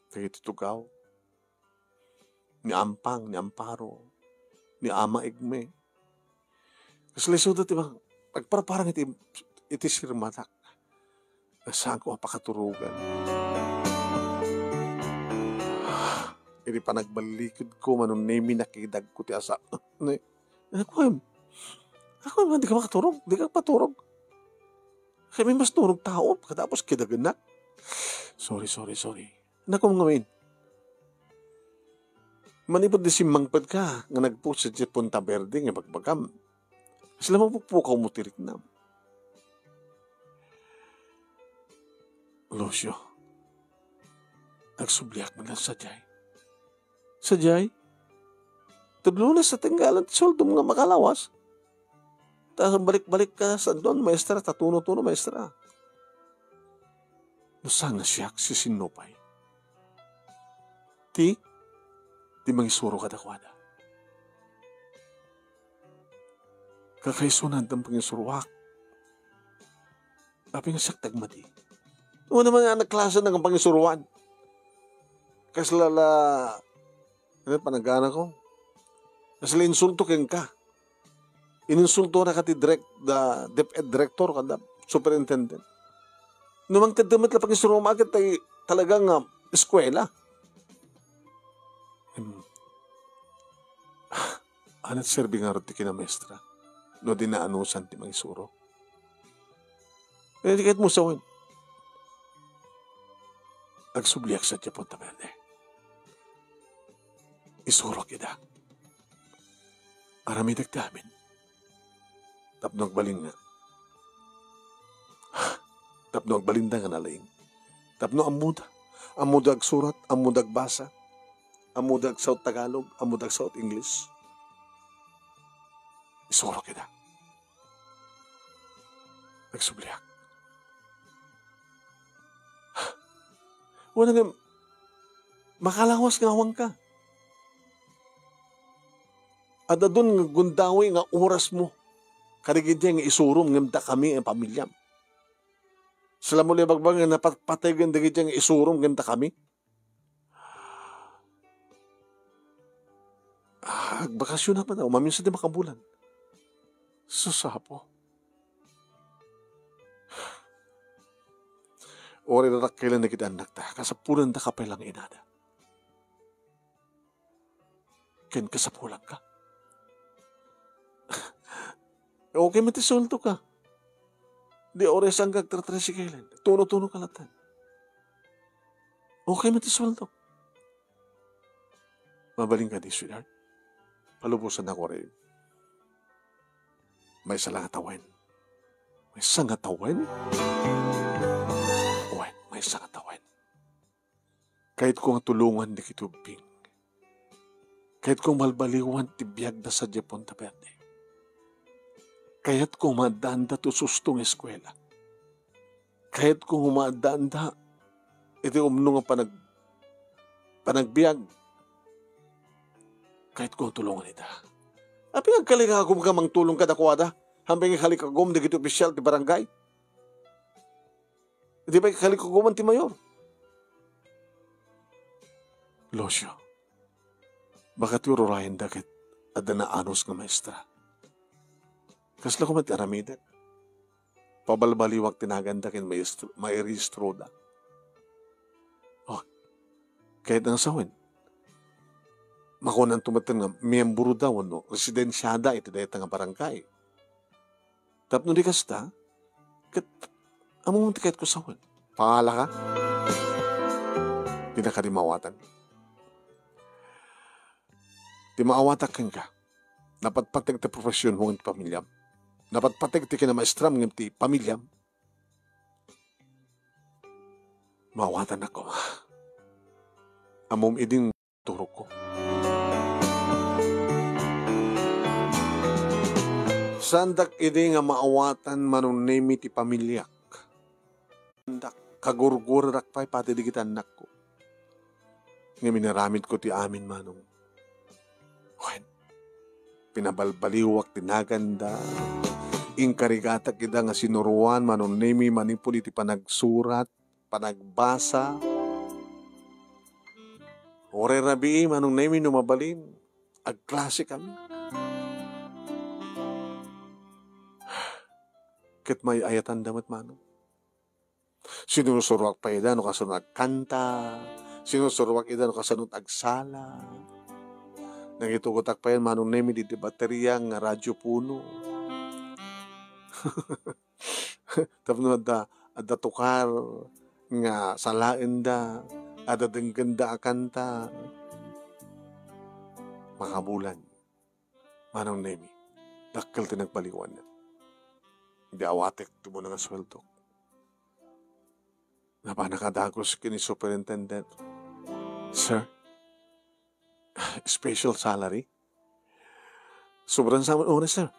Dagiti tugaw. Ni Ampang, ni Amparo, ni Ama Igme. Kasla isuda ti mang-, agparparang iti, iti sirmatak. Saanko a pakaturogan. Iti panagballikudko, Manong Nemi, nakidagko ti asa-, ne-, nakuem. Nakuem, di ka makaturog, di ka paturog. Kami mas turog tao, pagkatapos kidagenak. Sorry, sorry, sorry. Nakuem ngamin. Manipud di simmangpedka nga nagpuksit ti Ponta Verde nga bagbagam. Sila mapukpukaw mo ti riknam. Lucio, agsubliak man lang sadiay. Sadiay? Ted Lunes, natenggalan ti sueldom nga makalawas. Ta balik-balik ka sa don, maestra, ta tuno-tuno, maestra. No saan nga siak, sisinno pay? Ti, ti mangisuro kadakuada. Kakaisunan ti pangisuroak. Apay nga siak ti agmati? Wen, naman nga nagklase nga pangisuroan. Kasla la, ano, panagana ko? Kasla insulto kenka. Ininsulto na ka ti direk-, da, dep-, director, kada superintendent. No mangted met la pangisuroam, ket tay talaga nga eskwela. Hmm. Ania ti serbi ngarud ti kinamaestra no di naanusan ti mangisuro? Ket kayatmo sawen, agsubliak sadiay Punta Verde. Isurok ida. Aramidek ti amin. Tapno agbalin nga, tapno agbalinda nga nalaing. Tapno ammoda. Ammoda agsurat, ammoda agbasa, ammoda agsao' Tagalog, ammoda agsao' English. Isurok ida. Agsubliak. Wen, ngem, makalawas nga awanka. Adda dun nga gundaway nga orasmo kadagiti nga isurom ngem dakami a pamiliam. Saan mo la ibagbaga nga napatpategen dagiti nga isurom ngem dakami? Ah, agbakasyon a pay, umaminsan ti makabulan. Sus, Apo. Uray dakkelan dagiti annakta, kasapulanda ka pay la nga inada. Ken kasapulanka. Okay met ti sueldoka. Di oras nga agtratricycle. Tuno-tuno ka latta. Okay met ti sueldo. Mabalin kadi, sweetheart? Palubosannak, uray. Maysa la nga tawen. Maysa nga tawen? Wen, maysa nga tawen. Kayatko nga tulongan dagiti ubbing. Kayatko nga balbaliwan ti biagda sadiay Punta Verde. Kayatko nga maaddaanda ti ususto nga eskuela. Kayatko nga maaddaanda iti umno nga panag-, panagbiag. Kayatko nga tulongan ida. Apay nga agkalikagumka mangtulong kadakuada? Apay nga agkalikagum dagiti opisyal ti barangay? Di pay kalikuguman ti mayor? Lucio, baka ti ururayenda ket adda naanus nga maestra. Kasla koma ti aramidek? Pabalbaliwak ti naganda ken maestro-, mairehistroda. Oh, kayat nga sawen, makunanto metten nga miyembroda wenno residensiada iti dayta nga barangay. Tapno di kasta, ket ammom ti kayatko sawen. Paala ka? Dina kadi maawatan. Ti maawatak kenka, napatpateg ti profesionmo ngem ti pamiliam. Napatpateg ti kinamaestram ngem ti pamiliam. Maawatannak koma. Ammom idin turogko. Saandak idi nga maawatan, Manong Nemy, ti pamiliak. Saandak, kagurguradak pay pati dagiti annakko. Ngem inaramidko ti amin, Manong. Wen, pinabalbaliwak ti naganda. Inkarigatak ida nga sinuroan, Manong Nemy, manipud iti panagsurat, panagbasa. Uray rabii, Manong Nemy, no mabalin, agklasem kami. Ket maay-ayatanda met, Manong. Sinusuroak pay ida no kasano agkanta. Sinusuroak ida no kasano agsala. Nangitugotak pay, Manong Nemy, ditoy bateria nga Radyo Puno. Tapno adda, adda tukar nga salaenda, adda denggenda a kanta. Makabulan, Manong Nemy, dakkel ti nagbaliwanna. Di awatek ti umuna nga sueldok. Napanak a dagus ken ni superintendent. Sir, special salary? Sobran sa amin, sir.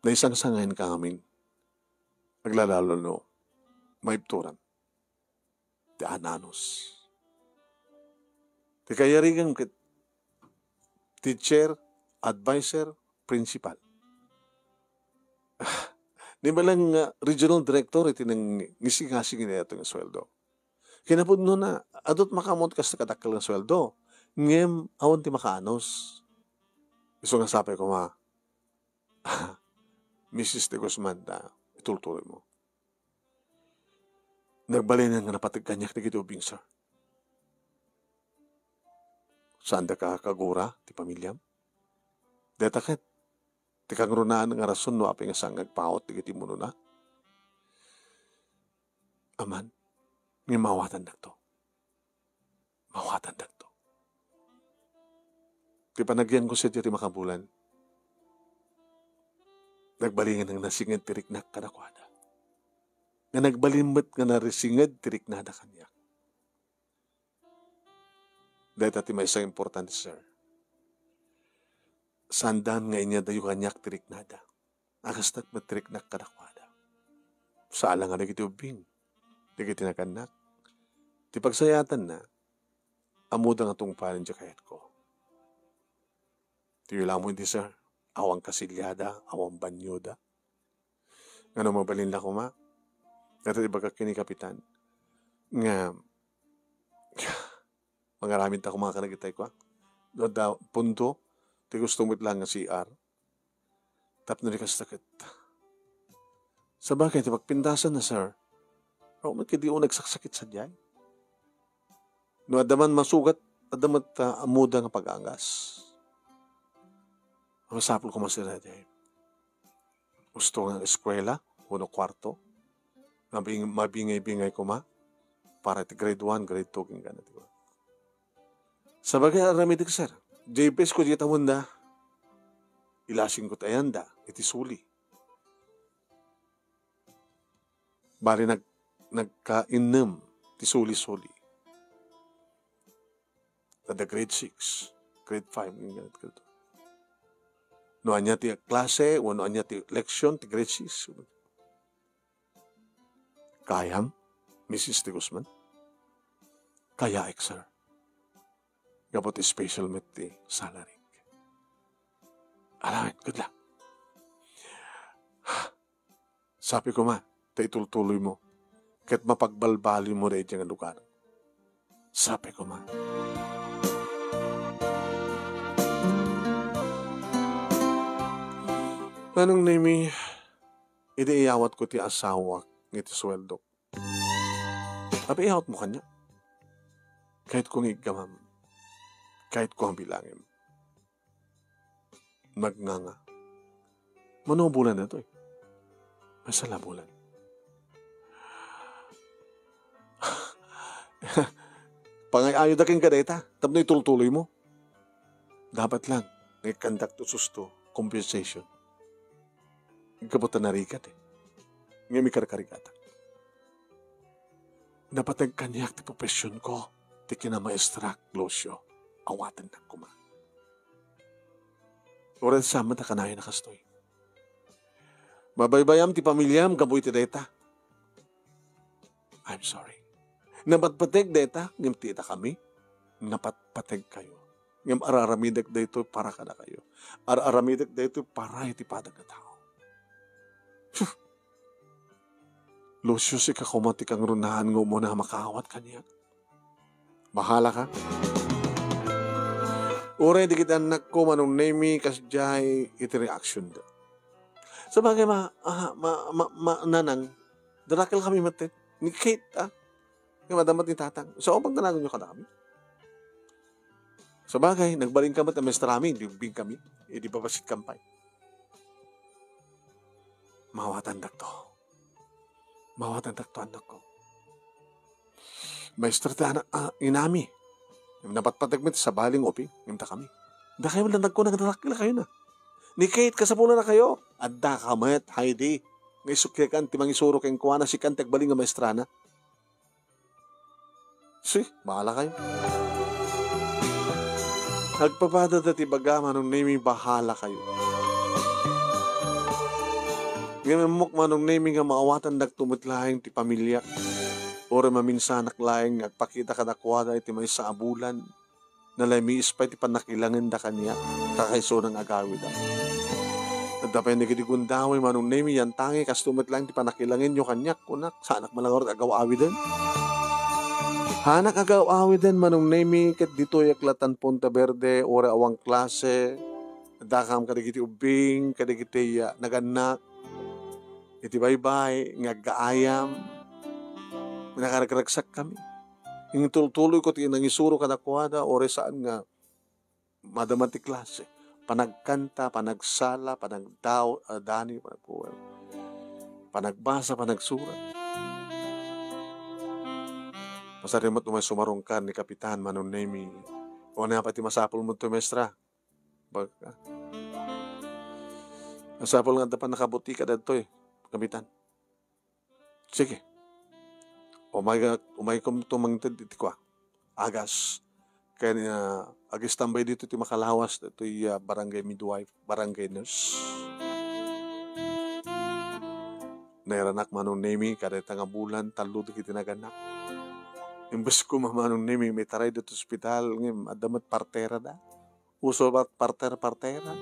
Naisangsangayan ka amin. Aglalalo no maibturan ti ananus. Ti kayarigan ket teacher, adviser, principal. Ni balang nga regional director iti nangngisigasig iti daytoy nga sueldo. Kinapudnona, adut makaammo't kasta kadakkel nga sueldo, ngem awan ti makaanus. Isu nga sapay koma, Misis de Guzman, ta itultuloymo. Nagbalinen nga napateg kaniak dagiti ubing, sir. Saanda ka kagura ti pamiliam? Dayta ket ti kangrunaan nga rason no apay nga saan nga agpaut dagiti immunona. Aman, ngem maawatandakto. Maawatandakto. Ti panagyanko sadiay ti makabulan, nagbalin nga nasinged ti riknak kadakuada. Nga nagbalin met nga narisinged ti riknada kaniak. Dayta ti maysa nga importante, sir. Saandan nga inyadayo kaniak ti riknada. A kastak met ti riknak kadakuada. Saan la nga dagiti ubbing, dagiti nagannak. Ti pagsayaatanna, ammoda nga tungpalen ti kayatko. Tiyo la mo idi, sir, awan kasilyada, awan banioda. Ngano mabalin la koma? Dayta ti ibagak ken ni Kapitan nga mangaramid ta koma kadagitay kua. No adda punto, ti gusto met laeng nga C R. Tapno di kasta ket. Sabagay, ti pagpintasanna, sir, awan met kadi nagsakit sadiay. No adda man masugat, adda met, ah, ammoda nga pag-angas. Masapul koma sadiay. Gusto nga eskuela, wenno kuarto. Mabing-, mabingay-bingay koma para ti grade one, grade two, ken gana ti kua. Sabagay, aramidek, sir. Diay bes ko diay tawenda, ilasingko ti ayanda iti suli. Bali, nag-, nagkainnem ti suli-suli. Adda grade six, grade five, ken grade two. No ania ti klase, wenno ania ti leksyon ti grade six. Kayam, Missus de Guzman? Kayaek, sir. Gapu ti special met ti salary. Alright, good luck. Sapay koma, ta itultuloymo, ket mapagbalbalinmo daydiay nga lugar. Sapay koma. Manong Nemi, idi iyawatko ti asawak iti sueldok, apay iyawatmo kaniak? Kayatko nga iggamam. Kayatko nga bilangem. Nagnganga. Mano a bulan daytoy? Maysa la a bulan. Pangay-ayoda kenka dayta, tapno itultuloymo. Dapat lang nga ikkandak ti susto, compensation. Gapu ta narigat, eh. Ngem ikarkarigatak. Napateg kaniak ti professionko, ti kinamaestrak, Lucio. Awatennak koma. Uray saan met a kanayon a kastoy. Mabaybayam ti pamiliam gapu iti dayta. I'm sorry. Napatpateg dayta, ngem ti dakami, napatpategkayo. Ngem ar-aramidek daytoy para kadakayo. Ar-aramidek daytoy para iti padak a tao. Phew! Lucio, sika koma ti kangrunaan nga umuna a makaawat kaniak. Bahala ka. Uray dagiti annakko, Manong Nemi, kasdiay iti reaksyondo. Sabagay, ma-, ah, ma-, ma-, ma-, nanang, darakkel kami met. Ni Kate, ah. Nga madamot ni tatang. Sa ubang danaganyo kadakami. Sabagay, nagbalin ka met a maestrami, idi ubbing kami, idi babassit kam pay. Maawatandakto. Maawatandakto, annakko. Maestra ti anak, ah, inami. Napatpateg met sabali nga ubbing, ngem dakami. Dakayo met, annakko, nagdarakkelkayo na. Ni Kate, kasapulannakayo. Adda ka met, Heidi. Nga isukyakan ti mangisuro kenkuana, sikan ti agbalin nga maestrana. Si, bahala kayo. Agpapadada ti baga, Manong Nemi, bahala kayo. Ngem ammok, Manong Nemi, nga maawatandakto met laeng ti pamiliak. Uray maminsanak laeng nga agpakita kadakuada iti maysa a bulan. Nalamiis pay ti pannakilangenda kaniak, kakaisuna nga agawidak. Adda pay dagiti gundaway, Manong Nemi, yan tangi, kasto met laeng ti pannakilangenyo kaniak, kunak, saanak man la ngarud agaw-awiden. Haanak agaw-awiden, Manong Nemi, ket ditoyak latan Ponte Verde, uray awan klase, addakam kadagiti ubbing, kadagiti, ah, nagannak, iti baybay, nga aggaayam, nakaragsakkami. Intultuloyko ti nangisuro kadakuada, uray saan nga madama ti klase. panagkanta, panagsala, panagdao-, ah, dani, panagkuwan, panagbasa, panagsurat. Masari met umay sumarungkar ni Kapitan Manong Nemi. O, ano pay ti masapul mo to, maestra? Bag-, ah. Masapul nga adda pay nakabutika daytoy, Kapitan. Sige. Umay, umaykom to mangted iti kua. Agas. Ken, ah, agistambay dito ti makalawas ditoy, ah, barangay midwife, barangay nurse. Nairanak Manong Nemi, kada ita nga bulan, tallo dagiti naganak. Imbes koma Manong Nemi, maitaray dito ospital, ngem adda met partera da. Uso met parter-partera.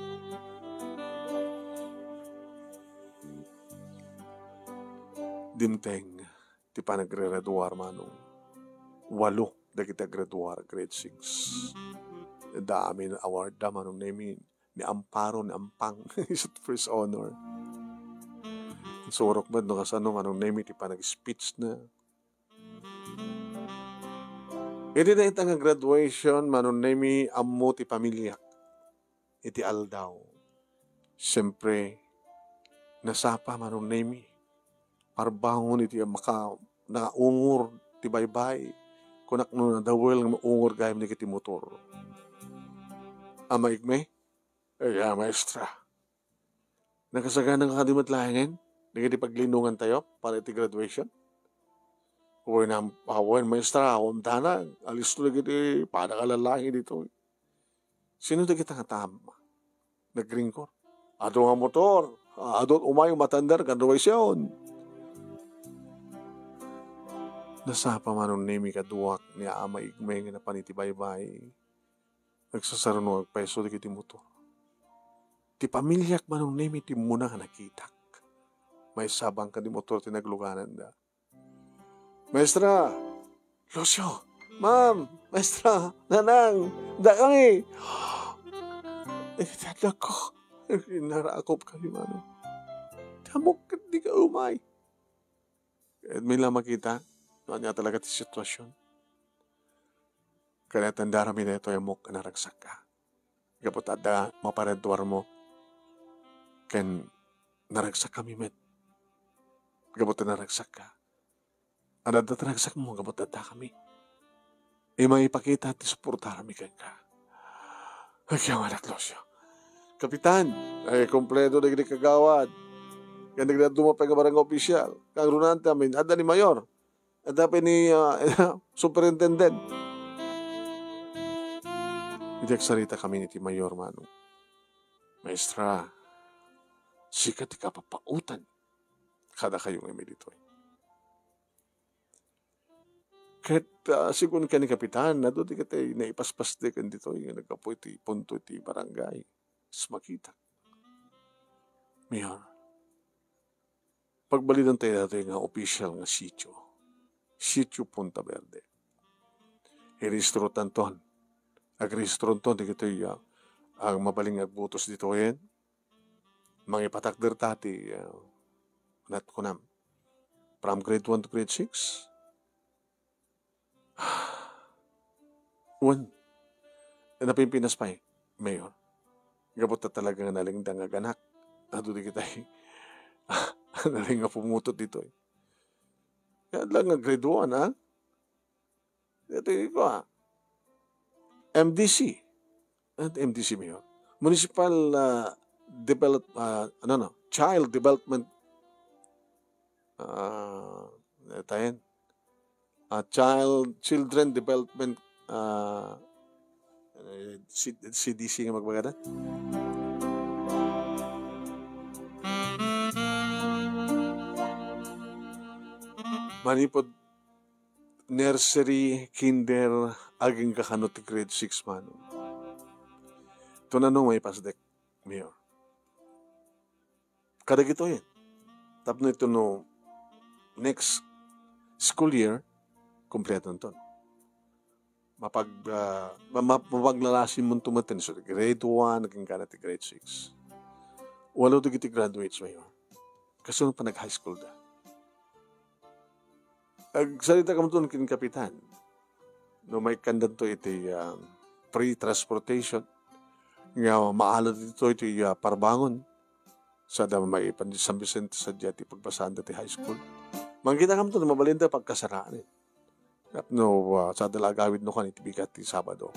Dimteng ti panaggraduar, Manong. Walo dagiti aggraduar, grade six. Adda amin award da, Manong Nemi, ni Amparo, ni Ampang. Is it first honor? Insurok met no kasano, Manong Nemi, ti panag-speech na. Iti dayta nga graduation, Manong Nemi, ammo ti pamiliak iti aldaw. Siempre, nasapa, Manong Nemi, parbangon iti maka-, nakaungor ti baybay. Kunak no nadawel nga maungor gayam dagiti motor. Ama Igme? Aya, maestra. Nakasagana nga kadi met laengen dagiti paglinongan tayo para iti graduation? Wen, am-, ah, wen, maestra, awan danag. Alisto dagiti panakalalaing ditoy. Sino dagita nga tam-, nagringkor? Adu nga motor. Ah, adu umay umatender graduation. Nasapa Manong Nemi kaduak ni Ama Igme nga napan iti baybay. Nagsasaruno agpayso dagiti motor. Ti pamiliak Manong Nemi ti immuna nga nakitak. Maisabang kadi motor ti naglugananda. Maestra! Lucio! Ma'am! Maestra! Nanang! Dakami! Eh, ti adlak ko. Narakop kami, Manong. Damok ket di ka umay. Ket may lang makita, no ania talaga ti sitwasyon. Kaya tandara mi daytoy, ammok a naragsakka. Gapu ta adda mapareduar mo. Ken naragsakkami met. Gapu ta naragsakka. Adda ti ragsakmo gapu ta adda kami. Ima ipakita ti suportarami kenka. Ay, kaya nga, Lucio. Kapitan, ay, kompleto dagiti kagawad. Ken dagiti dadduma pay nga barangay official. Kang runante amin, adda ni Mayor. Adda pay ni, ah, superintendent. Idi agsarita kami iti Mayor, Manong. Maestra, sika ti kapapaotan kadakayo nga immay ditoy. Ket, ah, sigun ken ni Kapitan, adu ti ket naipaspas ti ken ditoy nga naggapu iti punto iti barangay. Mas makita. Mayor, pagbalidan tayo datoy nga official nga sitio. Sitio Punta Verde. Iregistrotanton. Agregistrotanton dagitoy, ah, ang mabalin nga agbutos ditoyen. Mangipatakder ta ti, ah, nat kunam. From grade one to grade six. Wen, napimpinas pay, Mayor. Gapu ta talaga nga nalingda nga aganak. Adu dagitay nalingda nga pumutot ditoy. Kaya lang nga grade one, ha? Ito yung, ah, M D C. Ano ti M D C, Mayor? Municipal, ah, Develop-, ah, ano, no? Child Development, ah, ano tayo yan? Ah, Child, Children Development, ah, eh, C-, C D C nga magbagada. Manipod nursery, kinder, agingga kano ti grade six, Manong. Ito na no maipasdek, Mayor. Kadagitoy, tapno ito no next school year, kompleto ton. Mapag-, ah, ma-, ma-, mapaglalasin mo ito met, so, grade one, agingga na ti grade six. Walo dagiti graduates, Mayor. Kaso no panag-high school da. Agsarita kami ton ken Kapitan. No maikkandanto iti, ah, free transportation. nga maalad ditoy ti, ah, parbangon. Sada maipan di San Vicente sadiay ti pagbasaanda ti high school. Mangkitakam to, mabalinda pagkasaraan. Tapno, ah, sada la agawid no kan iti bigat ti Sabado.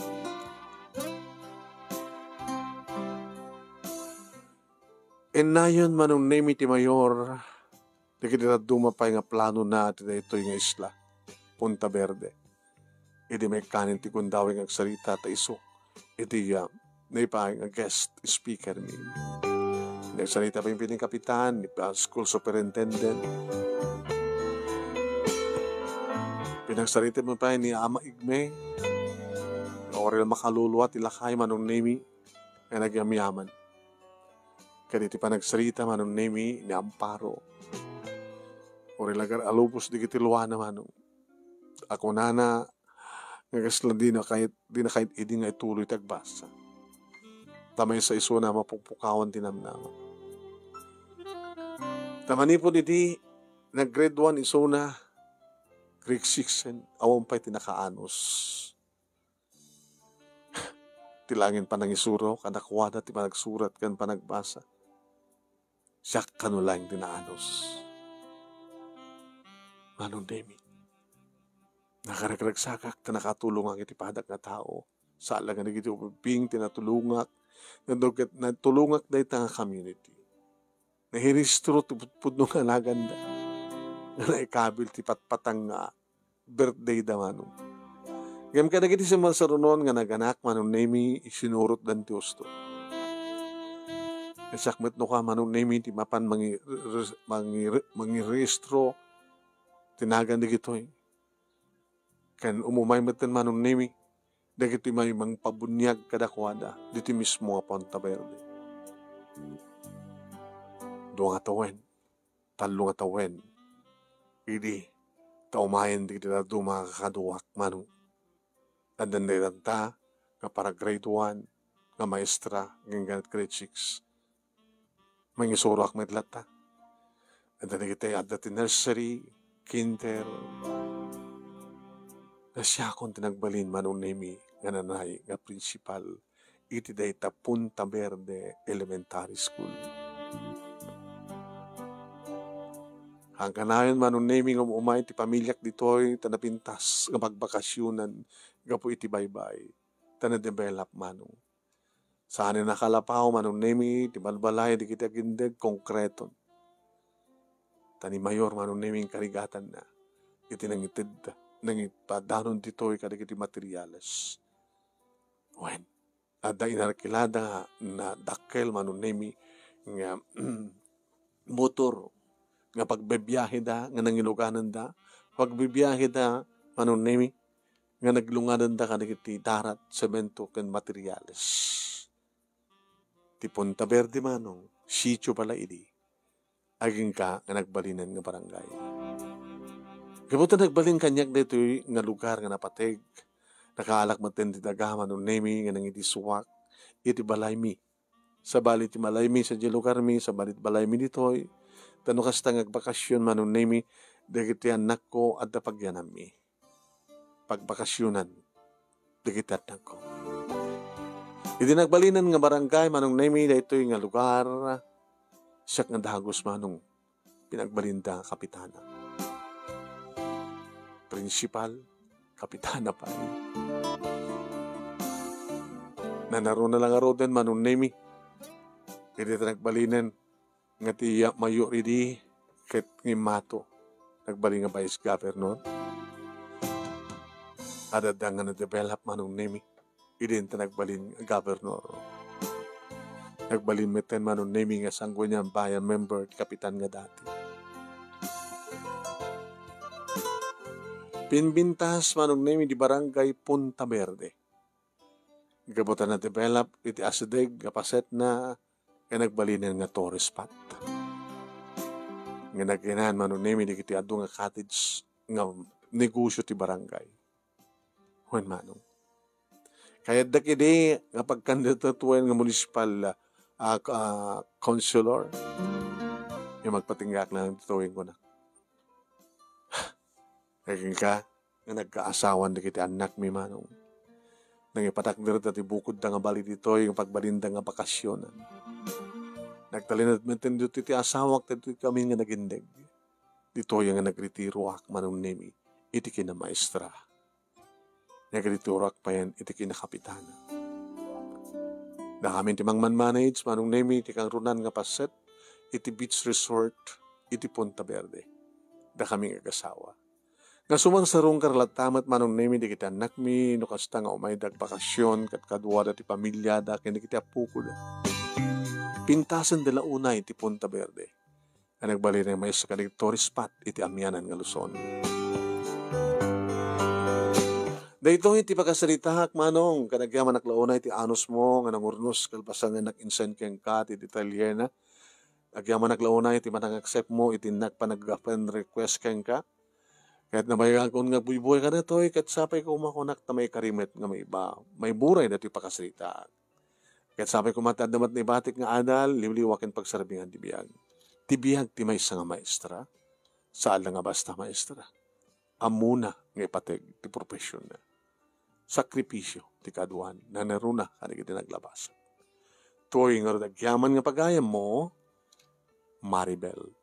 Innayon Manong Nemi ti mayor, dagiti dadduma pay nga planona ti daytoy nga isla, Punta Verde. Idi maikkanen ti gundaway nga agsarita ta isu iti, ah, naipaay nga guest speaker mi. Nagsarita pay ni kapitan, ni pa-, school superintendent. Pinagsarita mi pay ni Ama Igme. Orel makaluluat ti lakay Manong Nemi nga nagyamyaman. Kaditi panagsarita Manong Nemi ni Amparo. Orel agar-alubos dagiti luana Manong. Akunana nga kasla dina kayat, dina kayat idi nga ituloy ti agbasa. Ta maysa isuna mapukpukawan ti namnama. Ta manipud idi nag-grade one isuna, grade six, awan pay ti nakaanus. Ti laeng panangisuro kadakuada ti panagsurat ken panagbasa. Siak kano laeng ti naanus. Manong Nemi, nakaragragsakak ta nakatulongak iti padak nga tao. Saan la nga dagiti ubing ti natulongak, nadugit-, natulongak dayta nga community. Nahiristro ti pudpudno nga naganda. Nga naikabil ti patpatang nga birthday da Manong. Ngem kadagiti simmasarunon nga naganak Manong Nemi, isinurotdan ti husto. Siak met no ka Manong Nemi ti mapan mangi-, res-, mangi-, mangirehistro ti nagan dagitoy. Ken umumay metten Manong Nemi dagiti may mangpabuniag kadakuada diti mismo nga Punta Verde. Dua nga tawen, tallo nga tawen, idi ta umayen dagiti dadduma nga kakaduak Manong. Addan dayta nga para grade one nga maestra, ken grade six. Mangisuroak met latta. Adda dagiti adda ti nursery, kinder. Nasiakon ti nagbalin Manong Nemi nga nanay nga principal iti dayta Punta Verde Elementary School. Haan kanayon Manong Nemi nga um-umay ti pamiliak ditoy ta napintas nga magbakasionan gapu iti baybay ta na-develop Manong. Saan a nakalapaw Manong Nemi ti balbalay dagiti agindeg konkreton. Ta ni Mayor Manong Nemi inkarigatanna iti nangited, nangipadanon ditoy kadagiti materials. Wen, adda inarkilada nga dakkel Manong Nemi nga motor nga pagbibiaheda nga nangilugananda, pagbibiaheda Manong Nemi nga naglungananda kadagiti darat, semento, ken materials. Ti Punta Verde Manong, sitio pala idi. Agingga nga nagbalinen nga barangay. Gapu ta nagbalin kaniak daytoy nga lugar nga napateg, nakaalak metten ti daga Manong Nemi nga nangidisuak iti balaymi. Sabali ti balaymi sadiay lugarmi, sabali ti balaymi ditoy. Ta no kasta nga agbakasyon Manong Nemi, dagiti annakko adda pagyanammi. Pagbakasyonan dagiti annakko. Idi nagbalinen nga barangay Manong Nemi daytoy nga lugar, siak nga dagus Manong, pinagbalinda nga kapitana. Principal, kapitana pay. Nanaruna la ngaruden Manong Nemi. Idi ta nagbalinen nga ti mayor idi ket ngimmato, nagbalin nga vice governor. Adda nga na-develop Manong Nemi. Idi ta nagbalin nga governor. Nagbalin metten Manong Nemi nga Sangguniang Bayan member ti kapitan nga dati. Pimpintas Manong Nemi di Barangay Punta Verde. Gapu ta na-develop iti asideg nga pasetna nga nagbalinen nga tourist spot. Nga nagkinan Manong Nemi dagiti adu nga cottage nga negosyo ti barangay. Wen Manong. Kayatdak idi nga pagkandidatuan nga municipal, ah, ah, councilor. Nga magpatinggak na ditoy kuna. Agingga nga nagkaasawan dagiti annakmi Manong. Nangipatakder dati bukodda nga bali ditoy nga pagbalinda nga bakasionan. Nagtalinaed met ditoy ti asawak ditoy kami nga nagindeg. Ditoy nga nagretiroak, Manong Nemi, iti kinamaestra. Nagretiroak payen iti kinakapitana. Dakamin ti mangmanmanage, Manong Nemi, iti kangrunan nga paset iti beach resort iti Punta Verde. Dakami nga agasawa. Nga sumarsarungkar latta met, Manong Nemi, dagiti annakmi, no kasta nga umayda agbakasyon kadkaduada ti pamiliada ken dagiti appokoda. Pintasenda la unay ti Punta Verde. Nga nagbalin nga maestra kadagiti tourist spot iti amianan nga Luzon. Daytoy ti pakasaritaak, Manong, ken agyamanak la unay ti anusmo nga nangurnos kalpasan nga nag-insign kenka ti detalyena. Agyamanak la unay ti panang-accept mo iti nagpanaggapen request kenka. Ket nabayagakon nga buybuy kadatoy, ket sapay koma kunak ta maikari met nga maiba, maiburay datoy pakasaritaak. Ket sapay koma ta adda met naibatik nga adal, liwliwa ken pagsarbingan ti biag. Ti biag ti maysa nga maestra, saan la nga basta maestra. Ammona nga ipateg ti profesionna. Sakripisio ti kaaduan, nanaruna kadagiti naglabasan. Toy ngarud agyaman nga pagayammo, Maribel